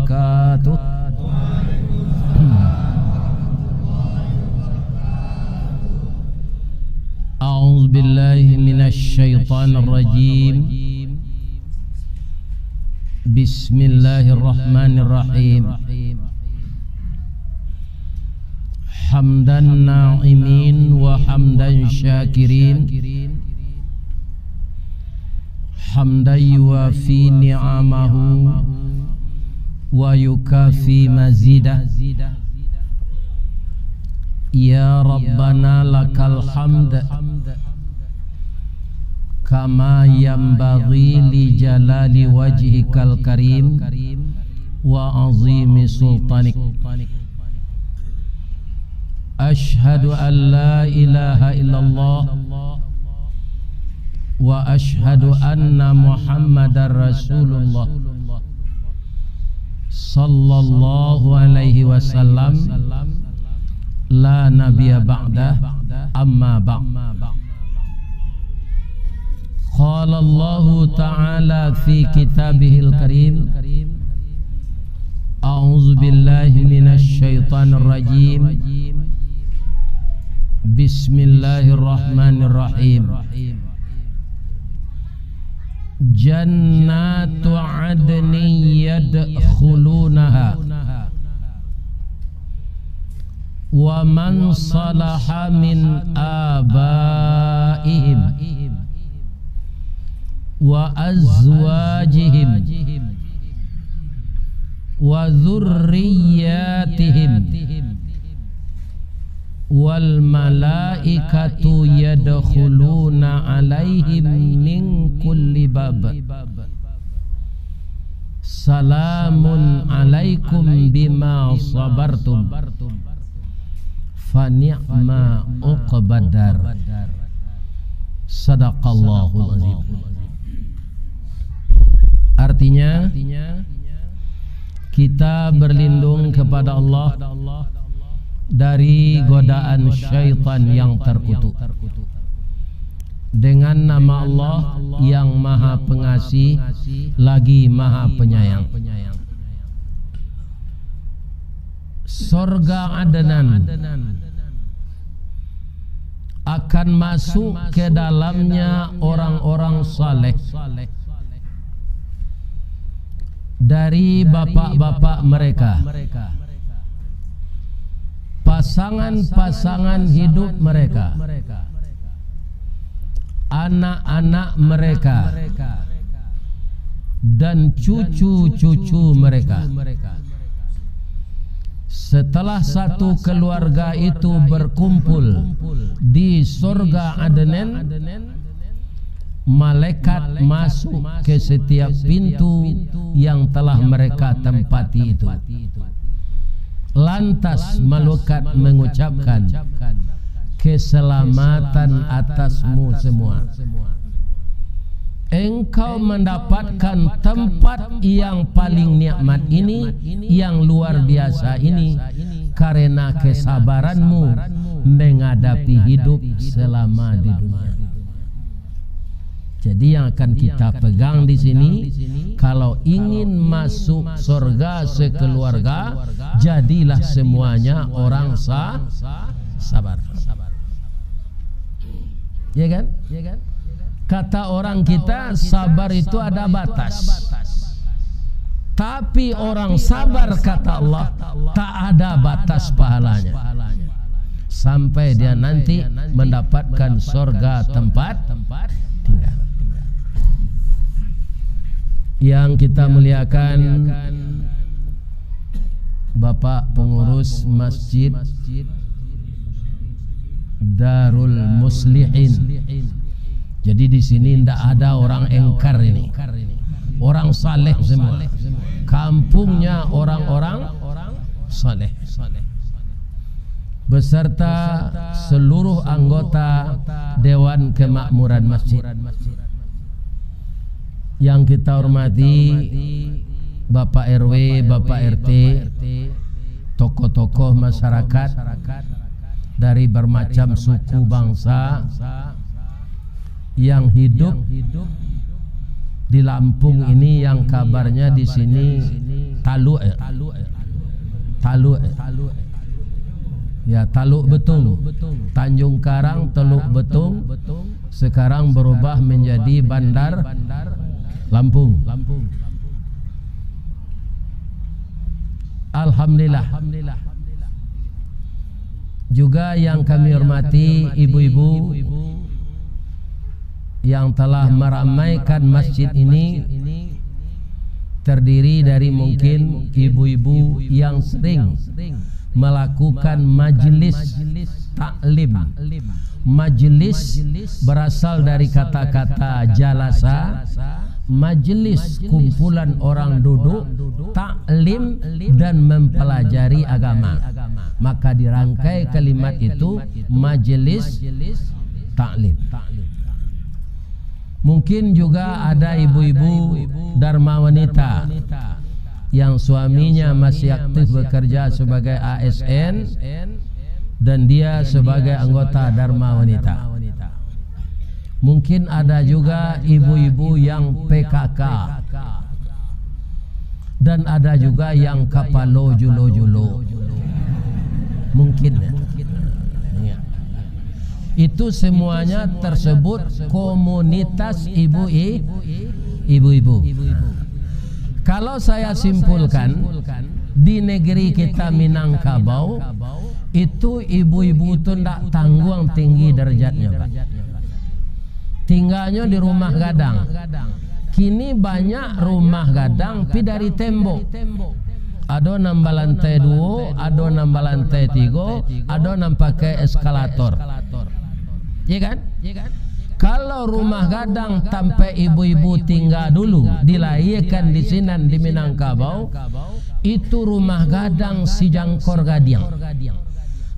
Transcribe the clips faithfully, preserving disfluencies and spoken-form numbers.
وبركاته. أعوذ بالله من الشيطان الرجيم. بسم الله الرحمن الرحيم. حمد الناعمين وحمد الشاكرين، حمدا يوافي نعمه ويكافئ مزيده. يا ربنا لك الحمد كما ينبغي لجلال وجهك الكريم وعظيم سلطانك. أشهد أن لا إله إلا الله وأشهد أن محمدا رسول الله صلى الله عليه وسلم، لا نبي بعده، أما بعد. قال الله تعالى في كتابه الكريم، أعوذ بالله من الشيطان الرجيم. بسم الله الرحمن الرحيم. جنات عدن يدخلونها ومن صلح من آبائهم وأزواجهم وذرياتهم والملائكة يدخلون عليهم من كل باب. سلام عليكم بما صبرتم فنعم عقبى الدار. صدق الله العظيم. Artinya, kita berlindung kepada Allah dari godaan syaitan yang terkutuk. Dengan nama Allah yang Maha Pengasih, lagi Maha Penyayang. Sorga Adnan akan masuk ke dalamnya orang-orang saleh dari bapak-bapak mereka, pasangan-pasangan hidup mereka, anak-anak mereka, dan cucu-cucu mereka. Setelah satu keluarga itu berkumpul di sorga Adnan, malaikat masuk ke setiap pintu yang telah mereka tempati itu. Lantas malaikat mengucapkan, "Keselamatan atasmu semua. Engkau mendapatkan tempat yang paling nikmat ini, yang luar biasa ini, karena kesabaranmu menghadapi hidup selama di dunia." Jadi, yang akan kita pegang di sini, kalau ingin masuk sorga sekeluarga, jadilah semuanya orang sa-, sabar. Ya kan? Kata orang kita, sabar itu ada batas. Tapi orang sabar, kata Allah, tak ada batas pahalanya, sampai dia nanti mendapatkan sorga tempat tinggal. Yang kita muliakan, Bapak Pengurus Masjid Darul Muslihin. Jadi, di sini ndak ada orang engkar ini. Orang saleh semua. Kampungnya orang-orang saleh. Beserta seluruh anggota Dewan Kemakmuran Masjid. Yang kita hormati Bapak R W, Bapak R T, tokoh-tokoh masyarakat dari bermacam suku bangsa yang hidup di Lampung ini, yang kabarnya di sini Taluk, eh. Taluk, eh. Ya, Taluk Betung. Tanjung Karang, Teluk Betung, sekarang berubah menjadi Bandar Lampung. Alhamdulillah. Juga yang kami hormati ibu-ibu yang telah meramaikan masjid ini, terdiri dari mungkin ibu-ibu yang sering melakukan majelis taklim. Majelis berasal dari kata-kata jalasa, majelis kumpulan orang duduk, taklim dan mempelajari agama. Maka dirangkai kalimat itu majelis taklim. Mungkin juga ada ibu-ibu Dharma Wanita yang suaminya masih aktif bekerja sebagai A S N dan dia sebagai anggota Dharma Wanita. Mungkin ada juga ibu-ibu yang P K K. Dan ada juga yang kapalo julo-julo. Mungkin, ya. Ya. Itu semuanya tersebut komunitas ibu i-, ibu-ibu. Kalau saya simpulkan, di negeri kita Minangkabau, itu ibu-ibu tu ndak tangguang tinggi derajatnya, Pak. Tingganyo di rumah gadang. Kini banyak rumah gadang pi dari tembok. Ado nan balantai duo, ado nan balantai tigo, ado nan pakai eskalator. Iya kan? Kalau rumah gadang tampek ibu-ibu tingga dulu, dilahirkan di sinan di Minangkabau, itu rumah gadang sijangkor gadiang.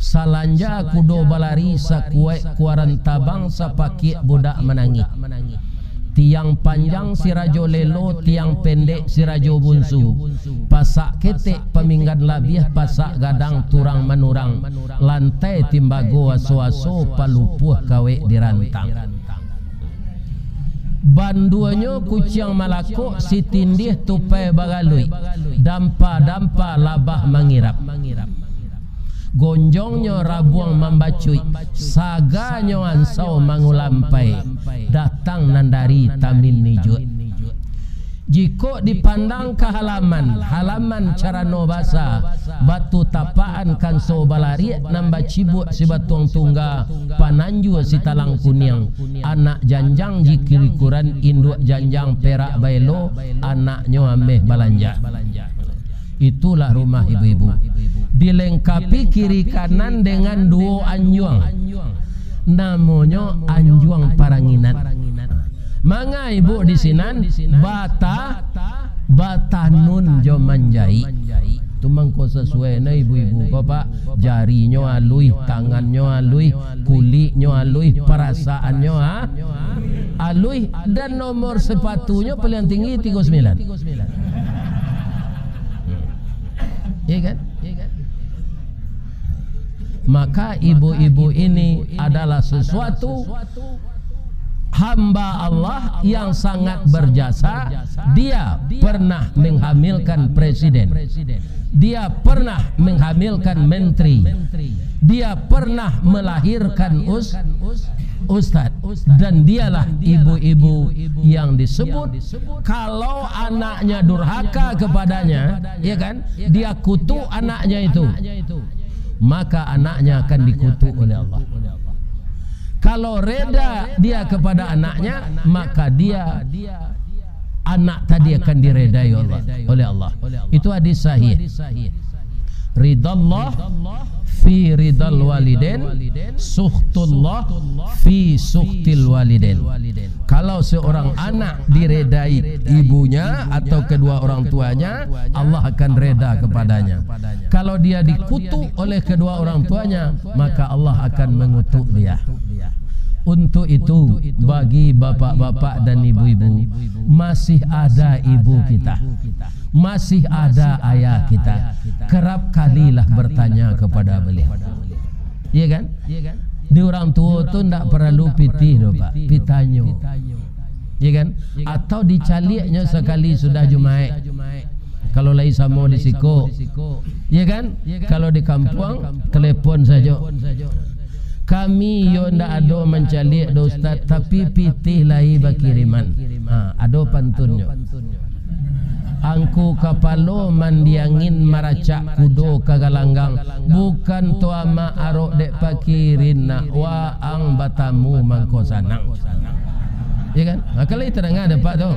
Salanja kudo balari, sakuaik kuaran tabang, sapakik budak manangih. Tiang panjang si rajo lelo, tiang pendek si rajo bunsu. Pasak ketek paminggan labiah, pasak gadang turang manurang. Lantai timbago aso-aso, palupuah kawek dirantang. Banduanyo kuciang malakok, sitindih tupai bagaluik. Dampa-dampa labah mangirap. Gonjongnyo rabuang mambacuik, saganyo ansau mangulampai, datang nan dari Tamin Nijuak. Jikok dipandang ka halaman, halaman carano basa, batu tapakan kanso balariak nan bacibuak sibatuang tungga, pananjua sitalang kuniang, anak janjang jikilikuran, induak janjang perak baelo, anaknyo ameh balanja. Itulah rumah ibu-ibu. Dilengkapi kiri kanan dengan duo anjuang. Namonyo anjuang paranginan. Manga ibu di sinan bata-, batanun jo manjaik. Tu mangko sasuai na ibu-ibu ko, Pak. Jarinyo aluih, tangannyo aluih, kuliknyo aluih, parasaannyo, ha? Aluih, dan nomor sepatunyo paling tinggi tigo sembilan. Iya kan? Maka ibu-ibu ini adalah sesuatu hamba Allah yang sangat berjasa. Dia pernah menghamilkan presiden. Dia pernah menghamilkan menteri. Dia pernah melahirkan us-, ustad. Dan dialah ibu-ibu yang disebut, kalau anaknya durhaka kepadanya, ya kan, dia kutuk anaknya itu, maka anaknya akan dikutuk oleh Allah. Kalau reda dia kepada anaknya, maka dia, anak tadi akan diredai Allah, oleh Allah. Itu hadis sahih. Ridallah fi ridal walidain, sukhtullah fi sukhtil walidain. Kalau seorang anak diredai ibunya atau kedua orang tuanya, Allah akan reda kepadanya. Kalau dia dikutuk oleh kedua orang tuanya, maka Allah akan mengutuk dia. Untuk itu, bagi bapak-bapak dan ibu-ibu, masih ada ibu kita, masih ada ayah kita, kerap kalilah bertanya kepada beliau. Iya kan? Di urang tuo tu ndak paralu pitih doh, Pak, pitanyo. Iya kan? Atau dicaliaknyo sakali sudah Jumaik. Kalau lai samo di siko, ya kan? Kalau di kampuang, telepon sajo. Kami yo ndak ado mancaliak doh, Ustaz, tapi pitih lai bakiriman. Ha, ado pantunnyo. Angku kapalo mandiangin, maracak kudo ka galanggang, bukan to amak arok dek pakirin nak, waang batamu mangko sanang. Ya kan? Ha, kalau itu danga dapat tu.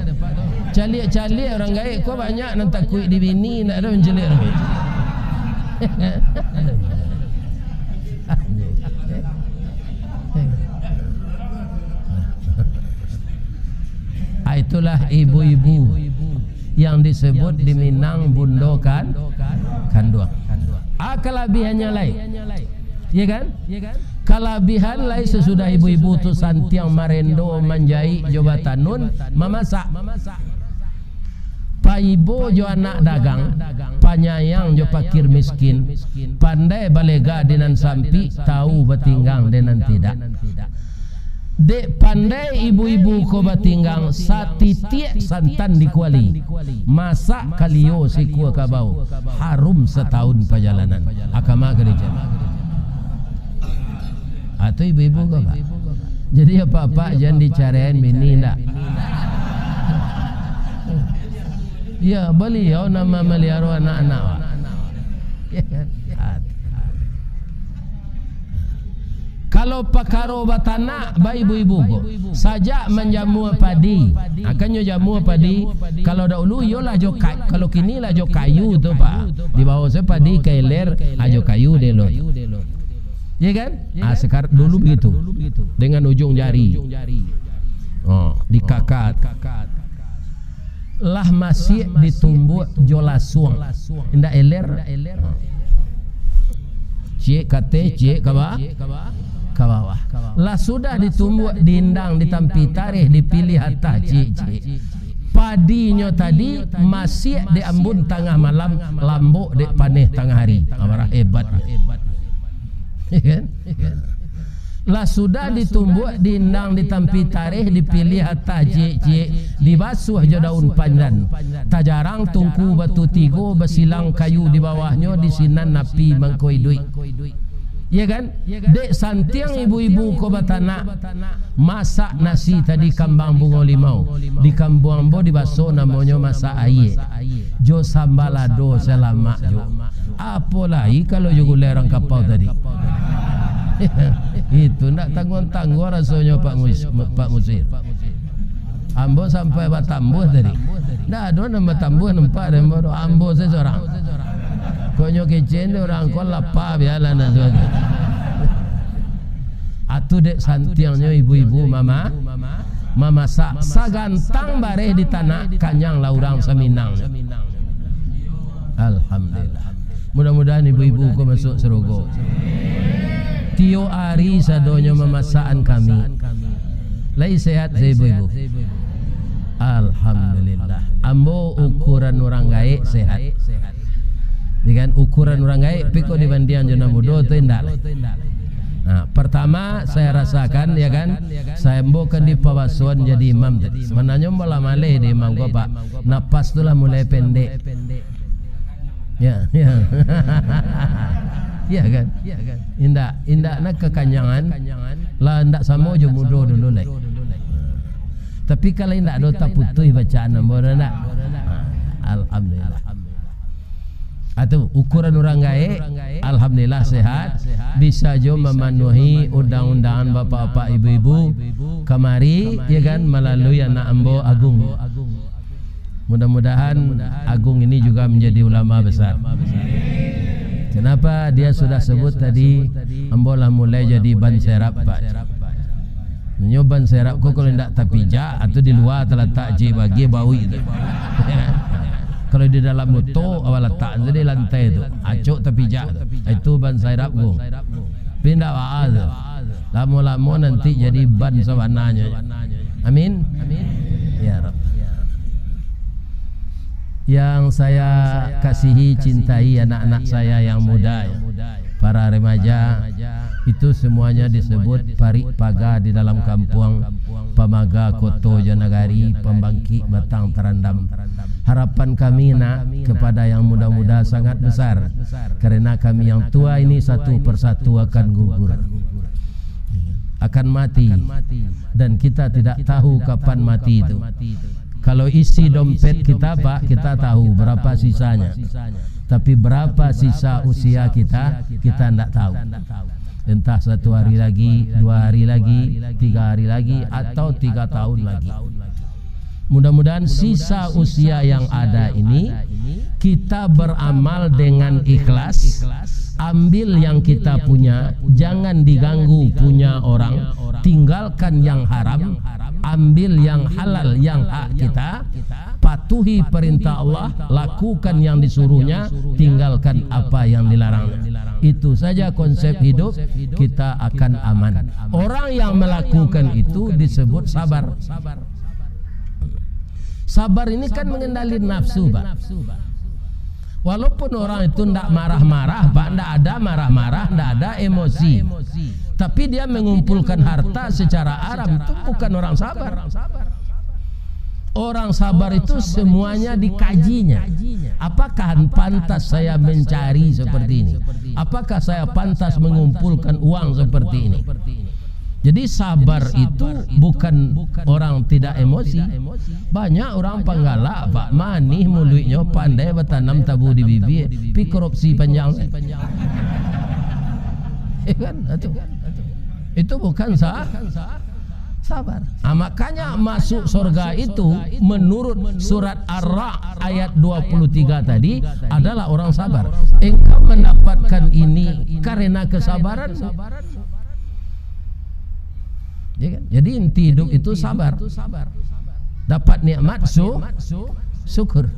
Caliak-caliak urang gaek ko banyak nan takuik di bini, ndak ado mancaliak urang gaek. Ah, itulah ibu-ibu yang disebut di Minang bundo kan, kanduang. Ah, kalabihannyo lai. Ya kan? Kalabihan lai sasudah ibu-ibu tu santiang marendo, manjaik jo batanun, mamasak. Paibo jo anak dagang, panyayang jo pakir miskin, pandai balega di nan sampik, tau batinggang di nan tidak. Dek pandai ibu-ibu ko batinggang, satitiak santan di kuali, masak kalio sikua kabau, harum satahun pajalanan. Akama ka dijam. Atau ibu-ibu ko, Pak? Jadi, apak-apak jan dicaraian bini, ndak? Ya, baliau nan mamaliaro anak-anak, Pak. Ya kan? Kalau pakaro batanak, ba ibu-ibu ko, sajak manjamua padi, akannyo jamua padi, kalau dahulu iyolah jo ka-, kalau kini lah jo kayu tu, Pak. Dibawo se padi ka iler, ah, jo kayu delo. Ya kan? Ah, sekarang dulu begitu. Dengan ujung jari. Oh, dikakat. Lah masiak ditumbuak jo lasuang. Indak eler. Ciek ka ateh, ciek ka ba-, ka bawah. Lah sudah ditumbuak, diindang, ditampi tareh, dipiliah atah ciek-ciek. Padinyo tadi masiak dek ambun tangah malam, lambok dek paneh tangah hari. Ah, barah hebatnyo. Ya kan? Lah sudah ditumbuak, diindang, ditampi tareh, dipiliah atah ciek-ciek, dibasuah jo daun pandan. Tajarang tungku batu tigo, basilang kayu di bawahnyo, di sinan api mangko iduik. Ya kan? Dek santiang ibu-ibu ko batanak, masak nasi tadi kambang bungo limau. Di kampuang ambo di Baso namonyo masak aia. Jo samba lado salamak jo. Apo lai kalau jo gulai urang kapau tadi. Itu ndak tangguang-tangguang rasonyo, Pak Mus-, Pak Musir. Ambo sampai batambuah tadi. Ndak ado nan batambuah nampak dari ambo tu. Ambo se surang. Kok nyo kecek dek urang ko lapa bialah nan tu. Atu dek santiangnyo ibu-ibu mama-, mamasak. Sagantang bareh di tanak, kanyang lah urang saminang. Alhamdulillah. Mudah-mudahan ibu-ibu ko masuk sarugo. Tiok ari sadonyo mamasakan kami. Lai sehat se ibu-ibu? Alhamdulillah. Ambo ukuran urang gaek sehat. Ya kan? Ukuran urang gaek, tapi kok dibandiang jo nan mudo tu indak lah. Nah, pertama saya rasakan, ya kan, saya ambo kan di pabasoan jadi imam tadi. Sabananyo ambo lah maleh di imam ko, Pak. Napas tu lah mulai pendek. Ya, ya. Ya kan? Indak, indak nak kekanyangan. Lah indak samo jo mudo dulu lai. Tapi kalau indak do taputuih bacaan ambo dah ndak? Alhamdulillah. Atu ukuran urang gaek, alhamdulillah sehat, bisa jo mamanuahi undang-undangan bapak-bapak ibu-ibu kamari, ya kan, malalui anak ambo Agung. Mudah-mudahan Agung ini juga menjadi ulama besar. Kenapa dia sudah sebut tadi, ambo lah mulai jadi ban serap, Pak. Nyo ban serap ko kalau indak tapijak, atau di lua talatak je bagi bauik tu. Kalau di dalam moto, awak latak tu di lantai tu, acok tapijak tu. Itu ban serap ko. Tapi indak baa tu. Lamo-lamo nanti jadi ban sabananyo. Amin. Ya Rabb. Yang saya kasihi, cintai anak-anak saya yang muda, para remaja, Itu semuanya disebut parik paga di dalam kampuang, pamaga koto jo nagari, pambangkik batang tarandam. Harapan kami, nak, kepada yang muda-muda sangat besar, karena kami yang tua ini satu persatu akan gugur, akan mati, dan kita tidak tahu kapan mati itu. Kalau isi dompet kita, Pak, kita tahu berapa sisanya. Tapi berapa sisa usia kita, kita ndak tahu. Entah satu hari lagi, dua hari lagi, tiga hari lagi, atau tiga tahun lagi. Mudah-mudahan sisa usia yang ada ini, kita beramal dengan ikhlas, ambil yang kita punya, jangan diganggu punya orang, tinggalkan yang haram, ambil yang halal, yang hak kita, patuhi perintah Allah, lakukan yang disuruh-Nya, tinggalkan apa yang dilarang. Itu saja konsep hidup, kita akan aman. Orang yang melakukan itu disebut sabar. Sabar ini kan mengendali nafsu, Pak. Walaupun orang itu ndak marah-marah, Pak, ndak ada marah-marah, ndak ada emosi. Tapi dia mengumpulkan harta secara haram, itu bukan orang sabar. Orang sabar itu semuanya dikajinya. Apakah pantas saya mencari seperti ini? Apakah saya pantas mengumpulkan uang seperti ini? Jadi sabar itu bukan orang tidak emosi. Banyak orang panggalak, Pak, manih muluiknyo, pandai batanam tabu di bibia, pi korupsi panjang. Ya kan? Itu. Itu bukan sa-, sabar. Ah, makanya masuk surga itu menurut surat Ar-Ra'd ayat dua puluh tiga tadi adalah orang sabar. Engkau mendapatkan ini karena kesabaran. Ya kan? Jadi inti hidup itu sabar. Dapat nikmat su-, syukur.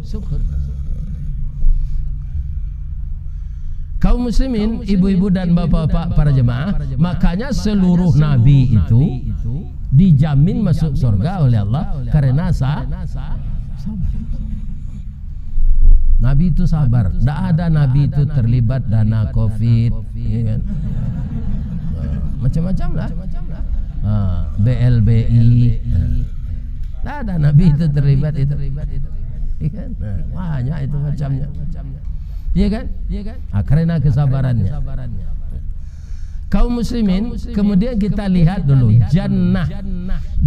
Kaum muslimin, ibu-ibu dan bapak-bapak para jemaah, makanya seluruh nabi itu dijamin masuk surga oleh Allah karena sa-, sabar. Nabi itu sabar. Ndak ada nabi itu terlibat dana covid, ya kan? Nah, macam-macam lah. Ah, B L B I. Nah. Ndak ada nabi itu terlibat itu. Ya kan? Nah, banyak itu macamnya. Iya kan? Ah, karena kesabarannya. Kaum muslimin, kemudian kita lihat dulu jannah.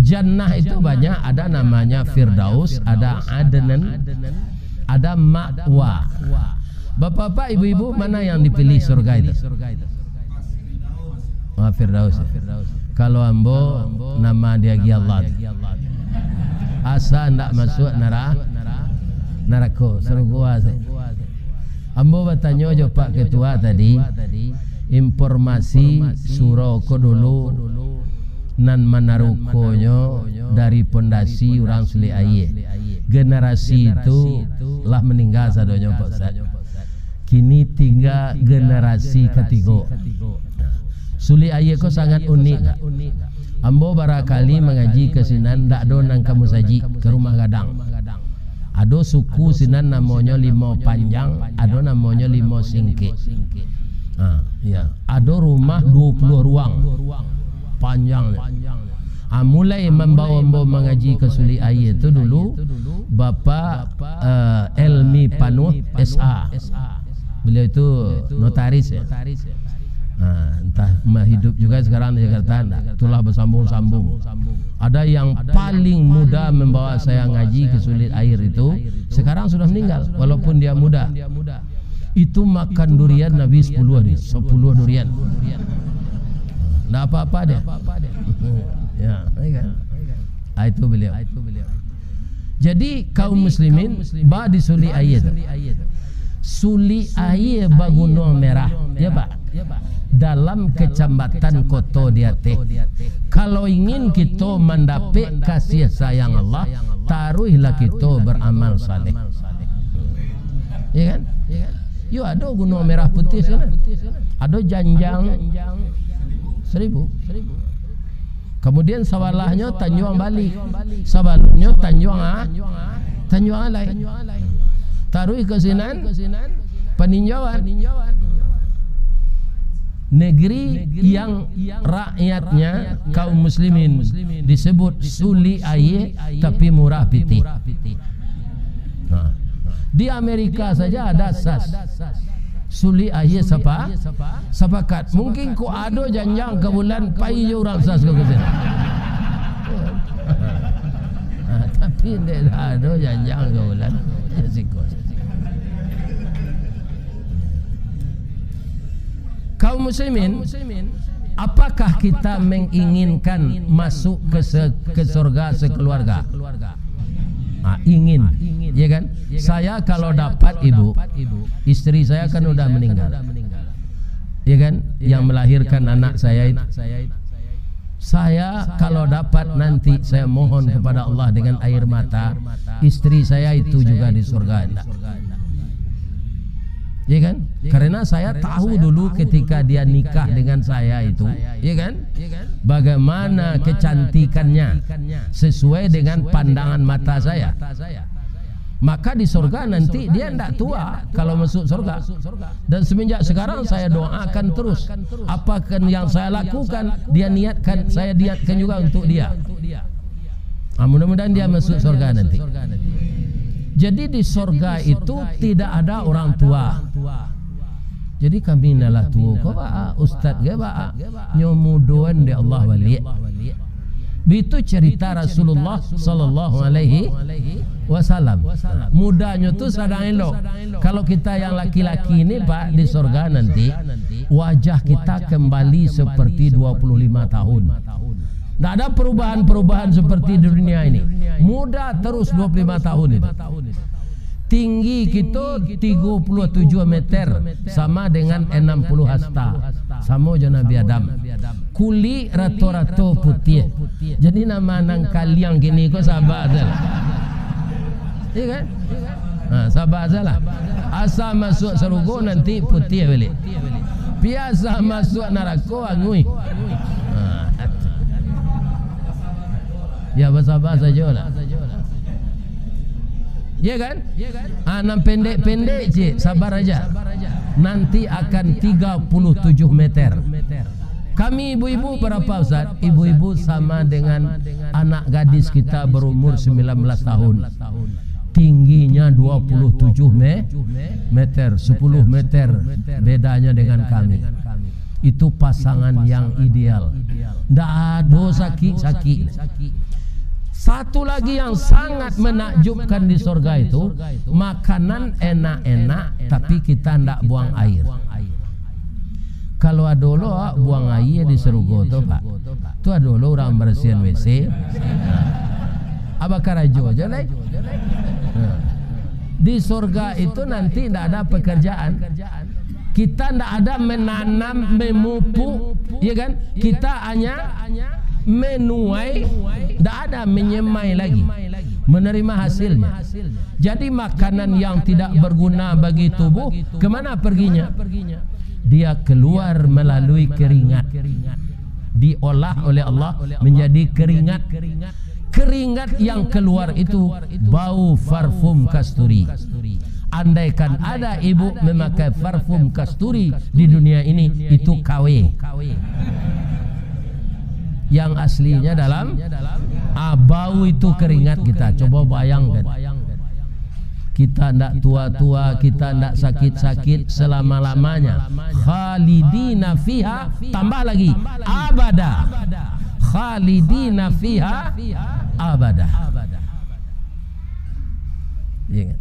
Jannah itu banyak, ada namanya Firdaus, ada Adnan, ada Ma'wa. Bapak-bapak, ibu-ibu, mana yang dipilih surga itu? Ah, Firdaus. Kalau ambo, nama diagiah Allah tu. Asa ndak masuk nara-, narako, sarugo asa. Ambo batanyo jo Pak Ketua tadi, informasi surau ko dulu nan manarukonyo dari pondasi urang Sulik Aia. Generasi itu lah maningga sadonyo, Pak Ustaz. Kini tingga generasi katigo. Sulik Aia ko sangat unik, Kak. Ambo barakali mangaji ka sinan, ndak ado nan ka musajik, ka rumah gadang. Ado suku sinan namonyo Limau Panjang, ado namonyo Limau Singkek. Ha, iya. Ado rumah duo puluah ruang panjangnyo. Ha, mulai mambawa ambo mangaji ka Sulik Aia tu dulu, Bapak, eh, Elmi Panuh, S A. Beliau itu notaris, ya. Ha, entah ma-, hidup juga sekarang di Jakarta, ndak. Itulah bersambung-sambung. Ada yang paling muda membawa saya ngaji ke Sulik Aia itu, sekarang sudah meninggal, walaupun dia muda. Itu makan durian habis sepuluh hari, sepuluh durian. Ndak apa-apa dia. Ya, ya kan? Ah, itu beliau. Jadi, kaum muslimin, ba di Sulik Aia tu. Sulik Aia ba Gunuang Merah, ya, Pak? Dalam Kecamatan Koto di Ateh. Kalau ingin kito mandapek kasih sayang Allah, taruihlah kito beramal saleh. Ya kan? Yo, ado Gunuang Merah Putih sana. Ado Janjang Seribu. Kemudian sabalahnyo Tanjuang Balik. Sabalunnyo Tanjuang A-, Tanjuang Alai. Taruih ka sinan, Paninjauan. Negeri yang rakyatnya kaum muslimin disebut sulik aia tapi murah pitih. Ha. Di Amerika saja ada sas. Sulik aia sapa-, sapakat. Mungkin kok ado janjang ka bulan, pai jo urang sas ka sinan. Ha, tapi ndak ado janjang ka bulan. Ya, siko. Kaum muslimin, apakah kita menginginkan masuk ke se-, ke surga sekeluarga? Ah, ingin, ya kan? Saya kalau dapat ibu, istri saya kan udah meninggal, ya kan? Yang melahirkan anak saya itu. Saya kalau dapat nanti, saya mohon kepada Allah dengan air mata, istri saya itu juga di surga, enggak? Ya kan? Karena saya tahu dulu ketika dia nikah dengan saya itu, ya kan? Bagaimana kecantikannya sesuai dengan pandangan mata saya. Maka di sorga nanti dia ndak tua kalau masuk sorga. Dan semenjak sekarang saya doakan terus. Apakan yang saya lakukan, dia niatkan, saya niatkan juga untuk dia. Ah, mudah-mudahan dia masuk sorga nanti. Jadi di sorga itu tidak ada orang tua. Jadi kami nan lah tuo ko baa, ustaz ge baa, nyo mudoan dek Allah baliak. Bitu cerita Rasulullah sallallahu alaihi wasallam. Mudanyo tu sadang elok. Kalau kita yang laki-laki ni, Pak, di sorga nanti, wajah kita kembali seperti dua puluh lima tahun. Ndak ada perubahan-perubahan seperti di dunia ini. Muda terus dua puluh lima tahun itu. Tinggi kito tigo puluh tujuh meter, sama dengan enam puluh hasta. Samo jo Nabi Adam. Kulik rato-rato putiah. Jadi, nan manang kaliang kini ko sabar sajolah. Iya kan? Ha, sabar sajolah. Asa masuak sarugo nanti putiah baliak. Pi asa masuak narako anguih. Ha. Ya, basabar sajolah. Ya kan? Ah, nan pendek-pendek ciek, sabar aja. Nanti akan tiga puluh tujuh meter. Kami ibu-ibu berapa, Ustaz? Ibu-ibu sama dengan anak gadis kita berumur sembilan belas tahun. Tingginya dua puluh tujuh me-, meter, sepuluh meter bedanya dengan kami. Itu pasangan yang ideal. Ndak ado sakik-sakik. Satu lagi yang sangat menakjubkan di sorga itu, makanan enak-enak, tapi kita ndak buang air. Kalau ado lo buang air di sarugo tu, Pak, tu ado lo urang barasiahan W C. Abah karajo je lai. Di sorga itu nanti ndak ada pekerjaan. Kita ndak ada menanam, memupuk, ya kan? Kita hanya menuai, ndak ada menyemai lagi, menerima hasilnya. Jadi, makanan yang tidak berguna bagi tubuh, kemana perginya? Dia keluar melalui keringat. Diolah oleh Allah menjadi keringat. Keringat yang keluar itu bau parfum kasturi. Andaikan ada ibu memakai parfum kasturi di dunia ini, itu K W. Yang aslinya dalam, ah, bau itu keringat kita. Coba bayangkan. Kita ndak tua-tua, kita ndak sakit-sakit selama-lamanya. Khalidina fiha, tambah lagi, abada. Khalidina fiha abada. Iya kan?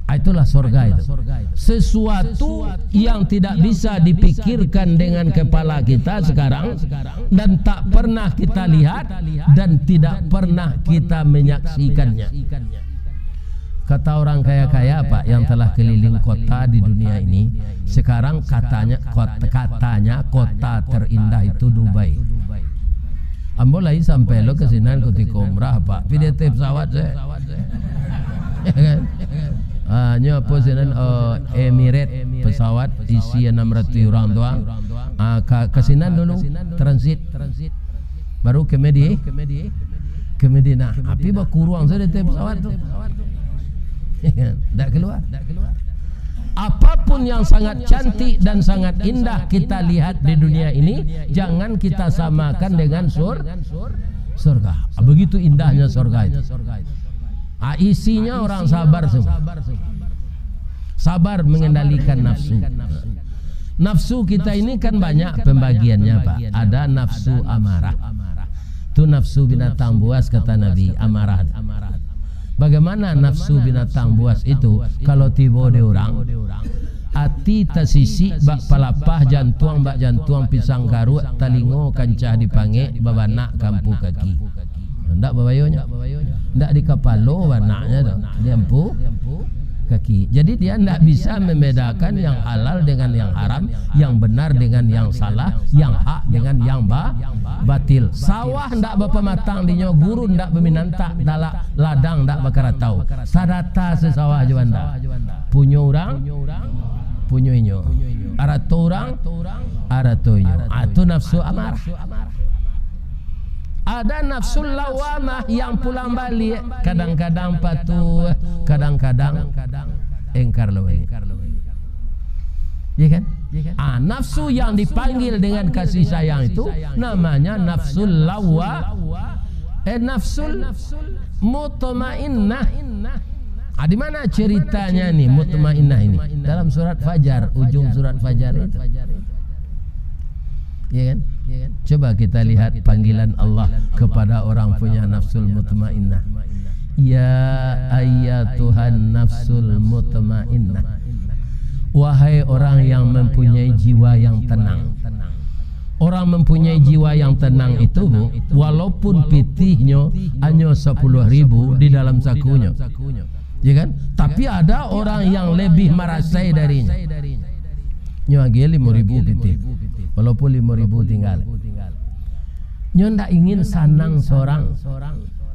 Ah, itulah sorga itu. Sesuatu yang tidak bisa dipikirkan dengan kepala kita sekarang dan tak pernah kita lihat dan tidak pernah kita menyaksikannya. Kata orang kaya-kaya, Pak, yang telah keliling kota di dunia ini, sekarang katanya, kot-, katanya kota terindah itu Dubai. Ambo lai sampai lo ka sinan kutiko umrah, Pak. Pi di ateh pesawat se. Ya kan? Ah, nyo apo sinan, eh, Emirates, pesawat isi enam ratus urang tu, ah. Ah, ka, ka sinan dulu, transit. Baru ka Medi-, ka Madinah. Api bakuruang sajo di ateh pesawat tu. Ya kan? Ndak keluar. Apapun yang sangat cantik dan sangat indah kita lihat di dunia ini, jangan kita samakan dengan sur-, surga. Begitu indahnya surga itu. Ah, isinya orang sabar semua. Sabar mengendalikan nafsu. Nafsu kita ini kan banyak pembagiannya, Pak. Ada nafsu amarah. Tu nafsu binatang buas, kata Nabi, amarah. Bagaimana nafsu binatang buas itu? Kalau tibo di urang, ati tasisik bak palapah, jantuang bak jantuang pisang karuak, talingo kancah dipangek, babanak ka ampu kaki. Ndak babayonyo. Ndak di kapalo banaknyo tu, di ampu kaki. Jadi dia ndak bisa membedakan yang halal dengan yang haram, yang benar dengan yang salah, yang hak dengan yang ba-, batil. Sawah ndak bapamatang dinyo, gurun ndak baminantak, dalak ladang ndak bakaratau. Sadata sasawah jo banda. Punyo urang, punyo inyo. Arato urang, arato inyo. Ah, tu nafsu amarah. Ada nafsu lawamah yang pulang baliak, kadang-kadang patuh, kadang-kadang engkar lah baliak. Ya kan? Ah, nafsu yang dipanggil dengan kasih sayang itu namanya nafsul lawa-, eh, nafsul mutmainnah. Ah, di mana ceritanya ni mutmainnah ini? Dalam surat Fajar, ujung surat Fajar itu. Ya kan? Coba kita lihat panggilan Allah kepada orang punya nafsul mutmainnah. Ya ayyatuhan nafsul mutmainnah. Wahai orang yang mempunyai jiwa yang tenang. Orang mempunyai jiwa yang tenang itu, Bu, walaupun pitihnyo hanyo sapuluah ribu di dalam sakunyo. Ya kan? Tapi ada orang yang lebih marasai darinyo. Nyo agiah limo ribu pitih. Walaupun limo ribu tingga. Nyo ndak ingin sanang sorang.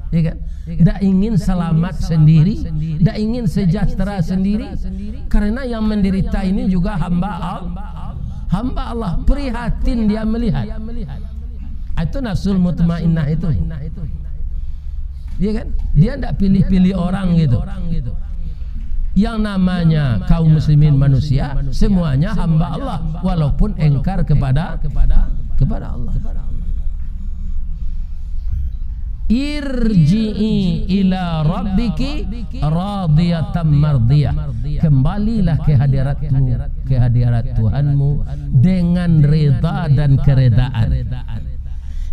Ya kan? Ndak ingin selamat sendiri, ndak ingin sejahtera sendiri. Karena yang menderita ini juga hamba Al-, hamba Allah. Prihatin dia melihat. Itu nafsul mutmainnah itu. Ya kan? Dia ndak pilih-pilih orang gitu. Yang namanya kaum muslimin manusia, semuanya hamba Allah, walaupun engkar kepada, kepada Allah. Irji'i ila rabbiki radiyatan mardiyah. Kembalilah ke hadiratmu, ke hadirat Tuhanmu dengan rida dan keredaan.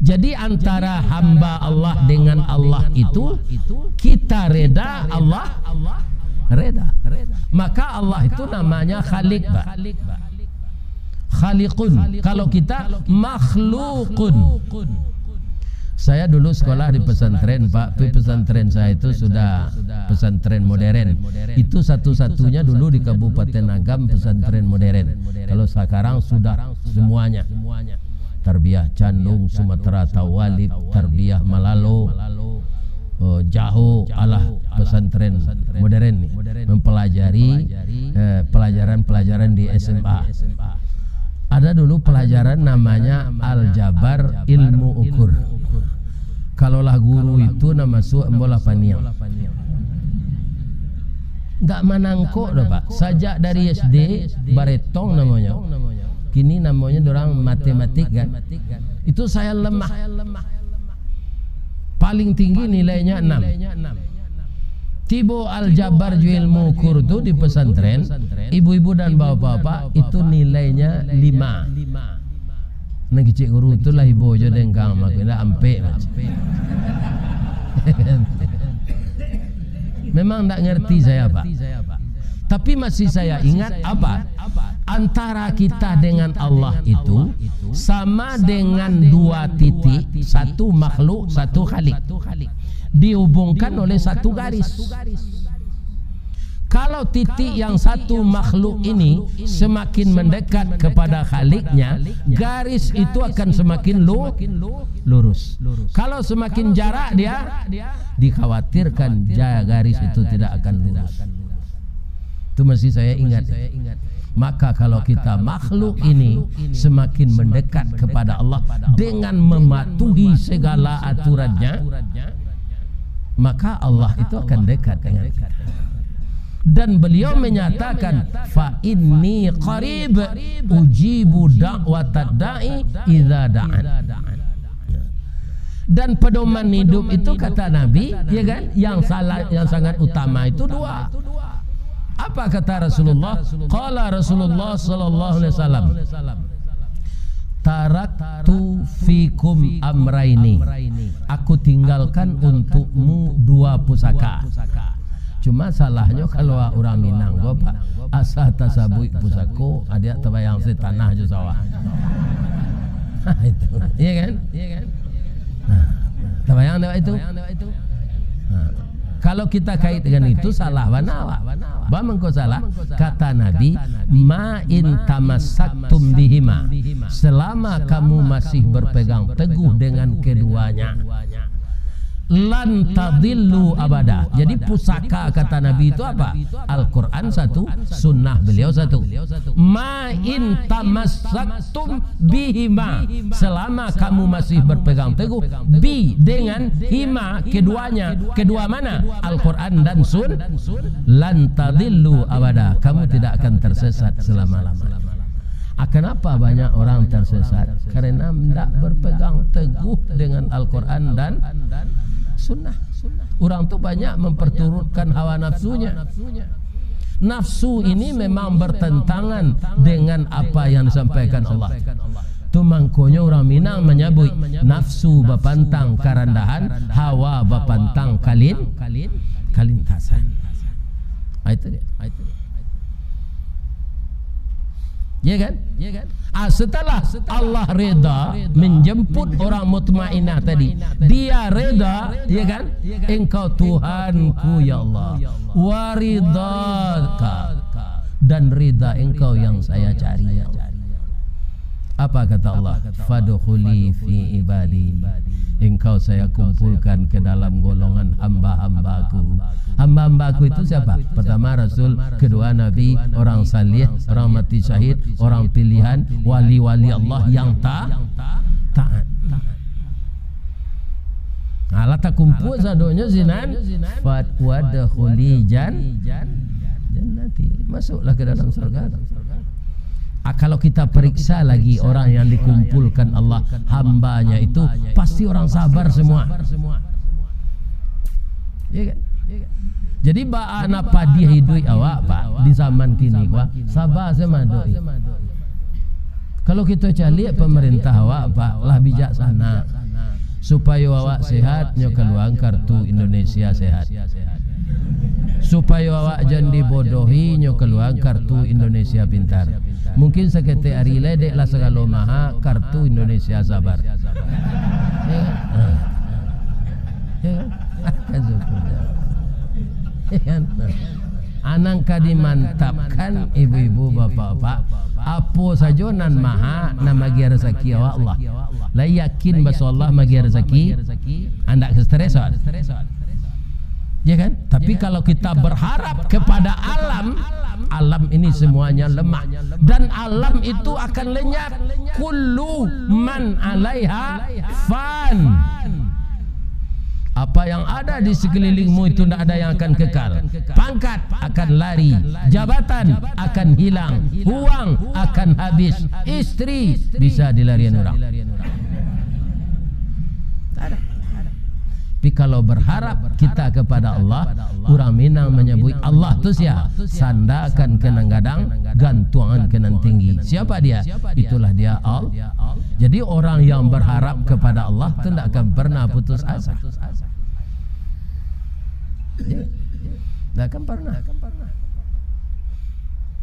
Jadi, antara hamba Allah dengan Allah itu, kita reda, Allah reda. Maka Allah itu namanya Khalik, Pak. Khaliqun. Kalau kita makhlukun. Saya dulu sekolah di pesantren, Pak. Tapi pesantren saya itu sudah pesantren modern. Itu satu-satunya dulu di Kabupaten Agam pesantren modern. Kalau sekarang sudah semuanya. Tarbiyah Candung, Sumatera Tawalib, Tarbiyah Malalo, eh, Jaho, alah pesantren modern ni, mempelajari, eh, pelajaran-pelajaran di S M A. Ada dulu pelajaran namanya Aljabar Ilmu Ukur. Kalau lah guru itu nan masuak, ambo lah paniang. Ndak manangkok doh, Pak. Sajak dari S D, baretong namonyo. Kini namonyo dorang matematik, kan. Itu saya lemah. Paling tinggi nilainya enam. Tibo Aljabar jo Ilmu Ukur tu di pesantren, ibu-ibu dan bapak-bapak, itu nilainya lima. Nan kecik guru tu lah ibo jo dengkang, mako indak ampek. Memang ndak ngerti saya, Pak. Tapi masih saya ingat apa? Antara kita dengan Allah itu sama dengan dua titik, satu makhluk, satu Khalik. Dihubungkan oleh satu garis. Kalau titik yang satu makhluk ini semakin mendekat kepada Khaliknya, garis itu akan semakin lu-, lurus. Kalau semakin jarak dia, dikhawatirkan ja-, garis itu tidak akan lurus. Itu masih saya ingat. Maka kalau kita makhluk ini semakin mendekat kepada Allah dengan mematuhi segala aturannya, maka Allah itu akan dekat dengan kita. Dan beliau menyatakan, "Fa inni qarib, ujibu da'watad da'i idza da'an." Dan pedoman hidup itu, kata Nabi, ya kan, yang salah, yang sangat utama itu dua. Apa kata Rasulullah? Qala Rasulullah sallallahu alaihi wasallam, "Taraktu fikum amraini." Aku tinggalkan untukmu dua pusaka. Cuma salahnyo kalau urang Minang ko, Pak, asa tasabuik pusako, adiak tabayang se tanah jo sawah. Itu. Iya kan? Nah, tabayang dek itu? Nah, kalau kita kait dengan itu, salah bana awak. Ba mangko salah? Kata Nabi, "Ma in tamassaktum bihima." Selama kamu masih berpegang teguh dengan keduanya, "Lan tadillu abada." Jadi pusaka, kata Nabi, itu apa? Al-Quran satu, sunnah beliau satu. "Ma in tamassaktum bihima." Selama kamu masih berpegang teguh, bi, dengan, hima, keduanya. Kedua mana? Al-Quran dan sun-, "Lan tadillu abada." Kamu tidak akan tersesat selama-lamanya. Ah, kenapa banyak orang tersesat? Karena ndak berpegang teguh dengan Al-Quran dan Sunnah. Orang tu banyak memperturutkan hawa nafsunya. Nafsu ini memang bertentangan dengan apa yang disampaikan Allah. Tu mangkonyo urang Minang manyabuik, "Nafsu bapantang karandahan, hawa bapantang kalin-, kalintasan." Ah, itu dia. Ya kan? Ah, setelah Allah reda menjemput orang mutmainnah tadi, dia reda, ya kan? "Engkau Tuhanku, ya Allah, wa ridhaka, dan rida Engkau yang saya cari, ya Allah." Apa kata Allah? "Fadkhuli fi ibadi." Engkau saya kumpulkan ke dalam golongan hamba-hamba-Ku. Hamba-hamba-Ku itu siapa? Pertama Rasul, kedua Nabi, orang saleh, orang mati syahid, orang pilihan, wali-wali Allah yang ta-, taat. Nah, lah takumpul sadonyo sinan, fat wadkhuli jan-, jannati. Masuklah ke dalam surga. Ah, kalau kita periksa lagi orang yang dikumpulkan Allah, hamba-Nya itu, pasti orang sabar semua. Iya kan? Jadi, baa nan padiah iduik awak, Pak, di zaman kini, Pak? Sabar sajo, doi. Kalau kito caliak pemerintah awak, Pak, lah bijaksana. Supayo awak sehat, nyo kaluaan kartu Indonesia Sehat. Supayo awak jan dibodohi, nyo kaluaan kartu Indonesia Pintar. Mungkin saketek ari lai, dek lah sagalo maha, kartu Indonesia Sabar. Ya kan? Ah. Ya kan? Kan syukur. Ya kan? Ah, nan ka dimantapkan, ibu-ibu, bapak-bapak, apo sajo nan maha, nan magiah rasaki awak Allah. Lah yakin baso Allah magiah rasaki, andak ka stres awak. Ya kan? Tapi kalau kita berharap kepada alam, alam ini semuanya lemah. Dan alam itu akan lenyap. Kullu man alaiha fan. Apa yang ada di sekelilingmu itu ndak ada yang akan kekal. Pangkat akan lari, jabatan akan hilang, uang akan habis, istri bisa dilarian urang. Tapi kalau berharap kita kepada Allah, urang Minang manyabuik Allah tu sia? Sandakan ka nan gadang, gantuangan ka nan tinggi. Siapa dia? Itulah dia Al-, Jadi, orang yang berharap kepada Allah tu ndak akan pernah putus asa. Ya. Ndak akan pernah.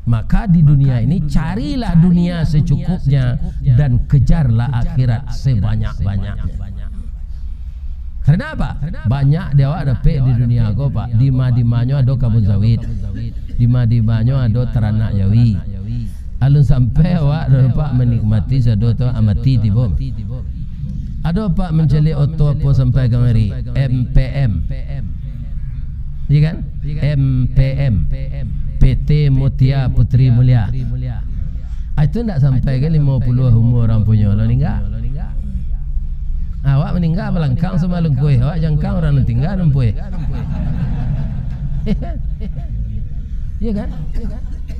Maka di dunia ini, carilah dunia secukupnya dan kejarlah akhirat sebanyak-banyaknya. Karena apa? Banyak di awak dapek di dunia ko, Pak. Dima-dimanyo ado kabun sawit. Dima-dimanyo ado taranak jawi. Alun sampai awak ado, Pak, manikmati sado tu, amati tibo. Ado, Pak, mancaliak oto apo sampai kamari? M P M. Iya kan? M P M. P T Mutia Putri Mulia. Ah, itu ndak sampai ka limo puluah umur urang punyo, lah maningga. Awak maningga balangkang samalungkuih, awak jangkang urang nan tingga nan puih. Iya kan?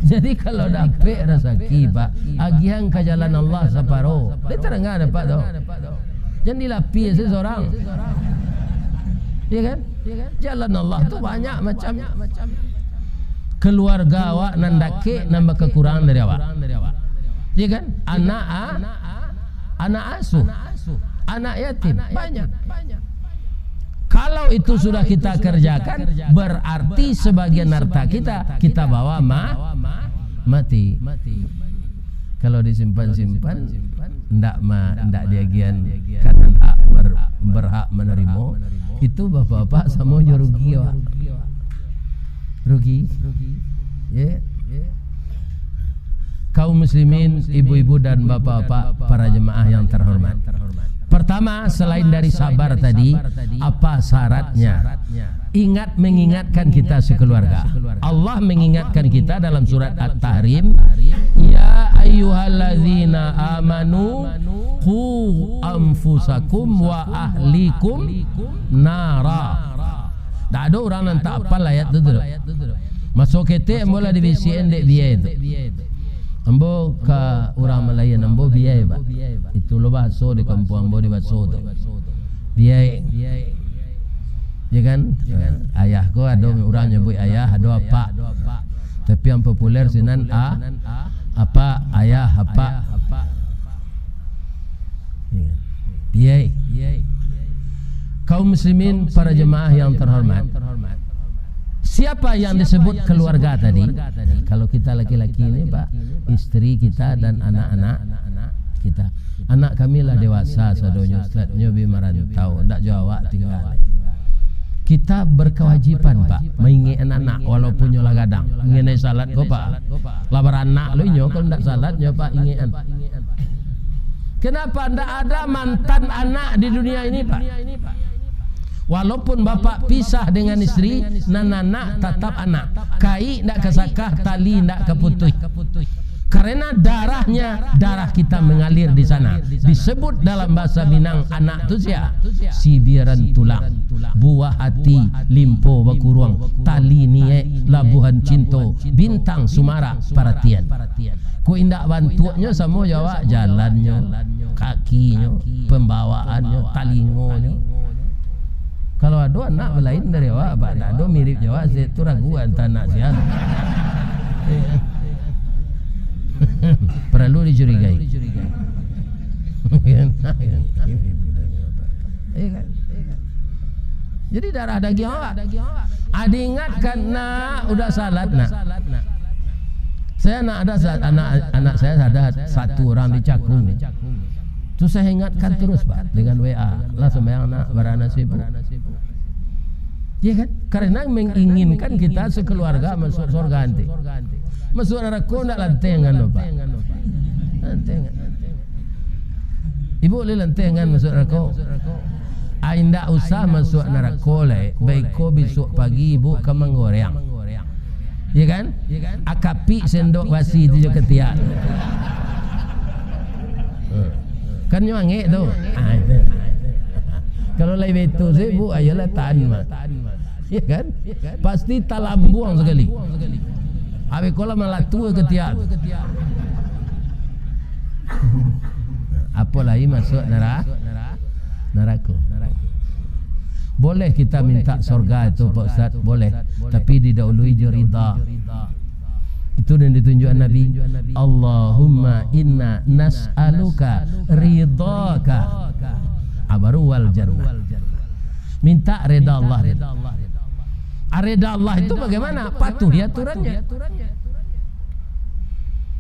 Jadi, kalau dapek rasaki, Pak, agiahan ka jalan Allah saparo. Dia tarang dapek tu. Jan dilapia se sorang. Iya kan? Jalan Allah tu banyak macam. Keluarga awak nan dakek nan bakakurangan dari awak. Iya kan? Anak a-, anak asuh, anak yatim, banyak. Kalau itu sudah kita kerjakan, berarti sebagian harta kita, kita bawa ma-, mati. Kalau disimpan-simpan, ndak ma-, ndak diagian ka nan hak ber-, berhak manarimo, itu bapak-bapak samo jo rugi awak. Rugi. Ya. Kaum muslimin, ibu-ibu dan bapak-bapak, para jemaah yang terhormat. Pertama, selain dari sabar tadi, apa syaratnya? Ingat, mengingatkan kita sekeluarga. Allah mengingatkan kita dalam surat At-Tahrim, "Ya ayyuhalladzina amanu qu anfusakum wa ahlikum nara." Ndak ado urang nan tak apal ayat tu, tu. Maso ketek ambo lah dibisiakan dek biai tu. Ambo ka urang malayan ambo biai, Pak. Itu lo bahaso di kampuang ambo di Baso tu. Biai. Ya kan? Ayah ko ado urang nyabuik ayah, ado apak. Tapi yang populer sinan a-, apak, ayah, apak. Ya. Biai. Kaum muslimin, para jemaah yang terhormat. Siapa yang disebut keluarga tadi? Kalau kita laki-laki ni, Pak, isteri kita dan anak-anak kita. Anak kami lah dewasa sadonyo, Ustaz, nyo bi marantau, ndak jo awak tingga. Kita berkewajiban, Pak, maingek anak-anak, walaupun nyo lah gadang. Mengenai salat ko, Pak, lah baranak lo inyo, kalau ndak salat nyo, Pak, ingekan. Kenapa ndak ada mantan anak di dunia ini, Pak? Walaupun bapak pisah dengan isteri, nan anak tatap anak. Kaik ndak ka sakah, tali ndak ka putuih. Karena darahnya, darah kita mengalir di sana. Disebut dalam bahasa Minang, anak tu sia? Sibiran tulang, buah hati, limpo bakuruang, tali niaik, labuhan cinto, bintang sumarak, paratian. Kok indak bantuaknyo samo jo awak, jalannyo, kakinyo, pambawaannyo, talingonyo. Kalau ado anak balain dari awak, Pak, ndak ado mirip jo awak, se tu ragu antah anak sia. Paralu dicurigai. Iya kan? Jadi darah dagiang awak. Ah, diingatkan, "Nak, udah salat, Nak." Saya, nak ada sa-, anak, anak saya ada satu orang di Cakung. Tu saya ingatkan terus, Pak, dengan W A. "Lah sumbayang, Nak, bara anak sibuk." Iya kan? Karena menginginkan kita sekeluarga masuk surga nanti. Masuk narako ndak lantengan, Pak. Lantengan. Ibu lai lantengan masuk narako? Ah, indak usah masuk narako lai. Baiko bisuak pagi ibu ka manggoreang. Ya kan? Akapik sendok basi tu jo katiak. Kan nyo angek tu. Ah, itu. Kalau lai baitu se, Bu, ayolah tahan mah. Ya kan? Pasti talambuang sakali. Abih ko lah malatu katiak tu. Apo lai masuak nara-, narako. Boleh kita minta sorga tu, Pak Ustaz, boleh. Tapi didahului jo rida. Itu yang ditunjukkan Nabi. "Allahumma inna nas'aluka ridhaka." Ah, baru wal jannah. Minta reda Allah. Ah, reda Allah itu bagaimana? Patuhi aturannya.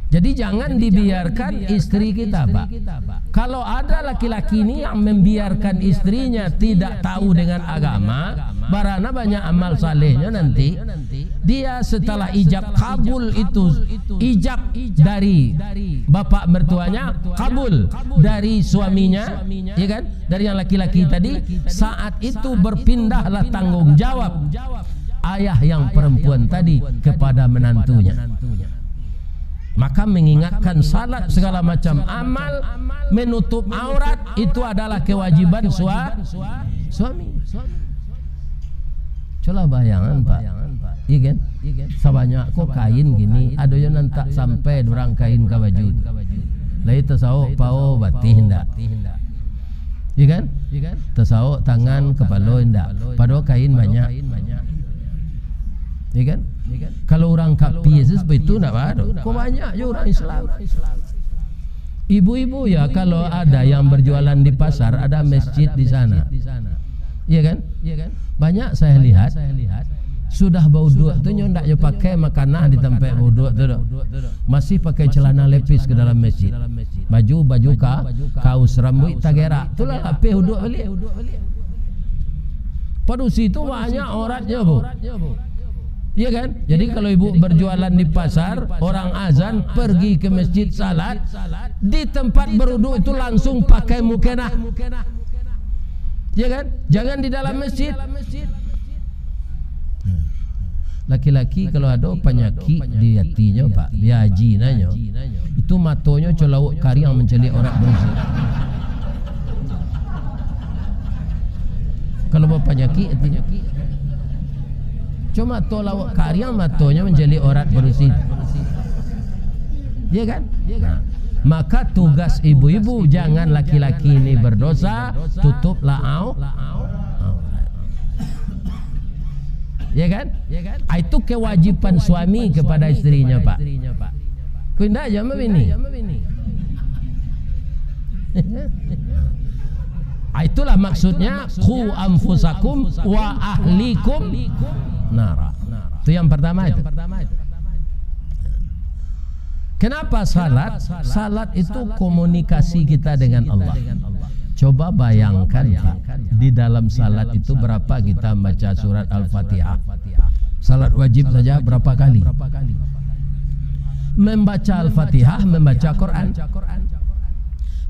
Jadi, jangan dibiarkan istri kita, Pak. Kalau ada laki-laki ni yang membiarkan istrinya tidak tahu dengan agama, barana banyak amal salehnyo nanti, dia setelah ijab kabul itu, ijab dari bapak mertuanya, kabul dari suaminya, ya kan? Dari yang laki-laki tadi, saat itu berpindahlah tanggung jawab ayah yang perempuan tadi kepada menantunya. Maka mengingatkan salat, segala macam amal, menutup aurat, itu adalah kewajiban sua-, suami. Colah bayangan, Pak. Iya kan? Sabanyak ko kain kini, ado jo nan tak sampai durang kain ka baju tu. Lai tasawok pao batih ndak? Iya kan? Tasawok tangan, kapalo indak. Padahal kain banyak. Iya kan? Kalau urang kapia se seperti itu ndak bado. Ko banyak jo urang Islam. Ibu-ibu ya, kalau ada yang berjualan di pasar, ada masjid di sana. Iya kan? Banyak saya lihat, sudah bauduak tu nyo ndak nyo pakai makanah di tampek bauduak tu doh. Masih pakai celana lepis ke dalam masjid. Baju, baju ka-, kaus, rambuik tagerak. Itulah lapeh uduak baliak. Padusi tu banyak auratnyo, Bu. Iya kan? Jadi kalau ibu berjualan di pasar, orang azan, pergi ke masjid salat, di tempat beruduk itu langsung pakai mukenah. Iya kan? Jangan di dalam masjid. Laki-laki kalau ado panyakik di atinyo, Pak, di aji nanyo, itu matonyo colawok kariang mancaliak aurat padusi. Kalau bapanyakik atinyo, cuma mato lawok kariang matonyo mancaliak aurat padusi. Iya kan? Nah, maka tugas ibu-ibu, jangan laki-laki ini berdosa, tutuplah au-, aurat. Ya kan? Ah, itu kewajiban suami kepada istrinya, Pak. Ko indak, jan babini. Ah, itulah maksudnya, "Qu anfusakum wa ahlikum nara." Itu yang pertama itu. Kenapa salat? Salat itu komunikasi kita dengan Allah. Coba bayangkan, Pak, di dalam salat itu berapa kita membaca surat Al-Fatihah? Salat wajib saja berapa kali? Membaca Al-Fatihah, membaca Quran.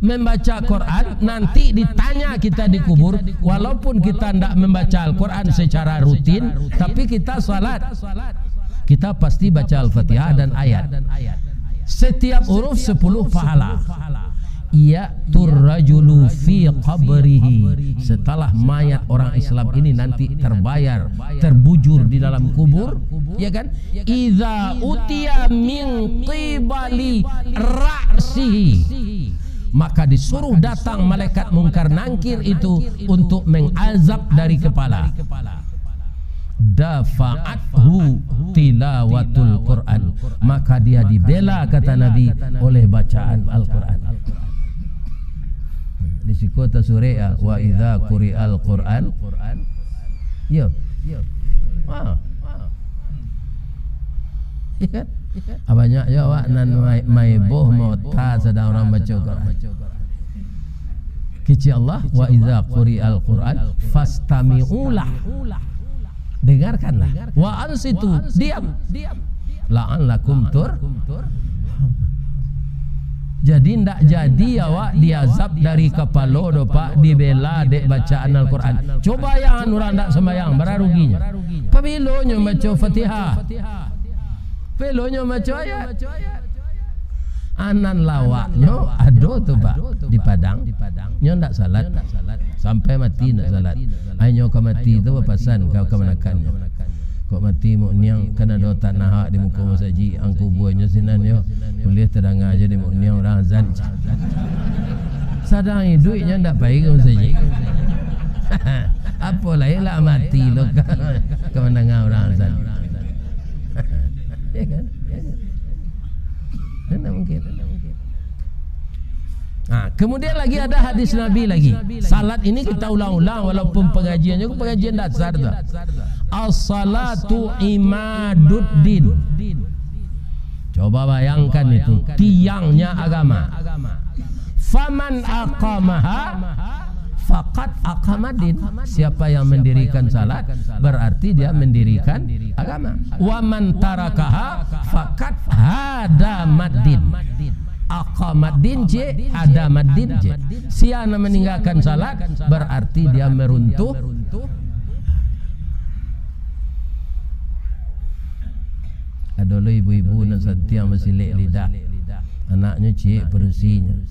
Membaca Quran, nanti ditanya kita di kubur, walaupun kita ndak membaca Al-Quran secara rutin, tapi kita salat, kita pasti baca Al-Fatihah dan ayat. Setiap huruf sepuluh pahala. Ya'tur rajulu fi qabrihi. Setelah mayat orang Islam ini nanti terbayar, terbujur di dalam kubur, ya kan? Idza utiya min qibali ra'sihi. Maka disuruh datang malaikat Mungkar Nangkir itu untuk mengazab dari kepala. Dafa'athu tilawatul Quran, maka dia dibela, kata Nabi, oleh bacaan Al-Quran. Di siko tasurek, ah, "Wa idza quri'al Quran." Yo. Ah. Iya kan? Ah, banyak jo awak nan mai-, maiboh maota sadang urang baco Quran. Kecek Allah, "Wa idza quri'al Quran fastami'u lah." Dengarkanlah. "Wa ansitu," diam. "La'allakum tur-" Jadi, ndak jadi awak diazab dari kapalo doh, Pak, dibela dek bacaan Al-Quran. Coba yang urang ndak sambayang, bara ruginyo. Pabilo nyo baco Fatihah? Pabilo nyo baco ayat? Anan lawaknyo ado tu, Pak, di Padang. Nyo ndak salat. Sampai mati ndak salat. Ai nyo ka mati tu bapasan ka kamanakannyo, "Kok mati Muk Niang, kan ado tanah awak di muko masajik, ang kubuanyo sinan yo. Buliah tadanga jo di Muk Niang urang azan." Sadang iduik nyo ndak pai ka masajik. Apo lai lah mati lo ka, ka mandanga urang azan. Ya kan? Ya kan? Mana mungkin? Mana mungkin? Nah, kemudian lagi ada hadis Nabi lagi. Salat ini kita ulang-ulang, walaupun pengajiannya pengajian dasar tu. "As-salatu imaduddin." Coba bayangkan itu, tiangnya agama. "Faman aqamaha faqad aqamaddin." Siapa yang mendirikan salat, berarti dia mendirikan agama. "Wa man tarakaha faqad hadamaddin." Aqamaddin je, hadamaddin je. Sia nan meninggalkan salat, berarti dia meruntuh. Ado lo ibu-ibu nan santiang basilek lidah. Anaknyo ciek padusinyo.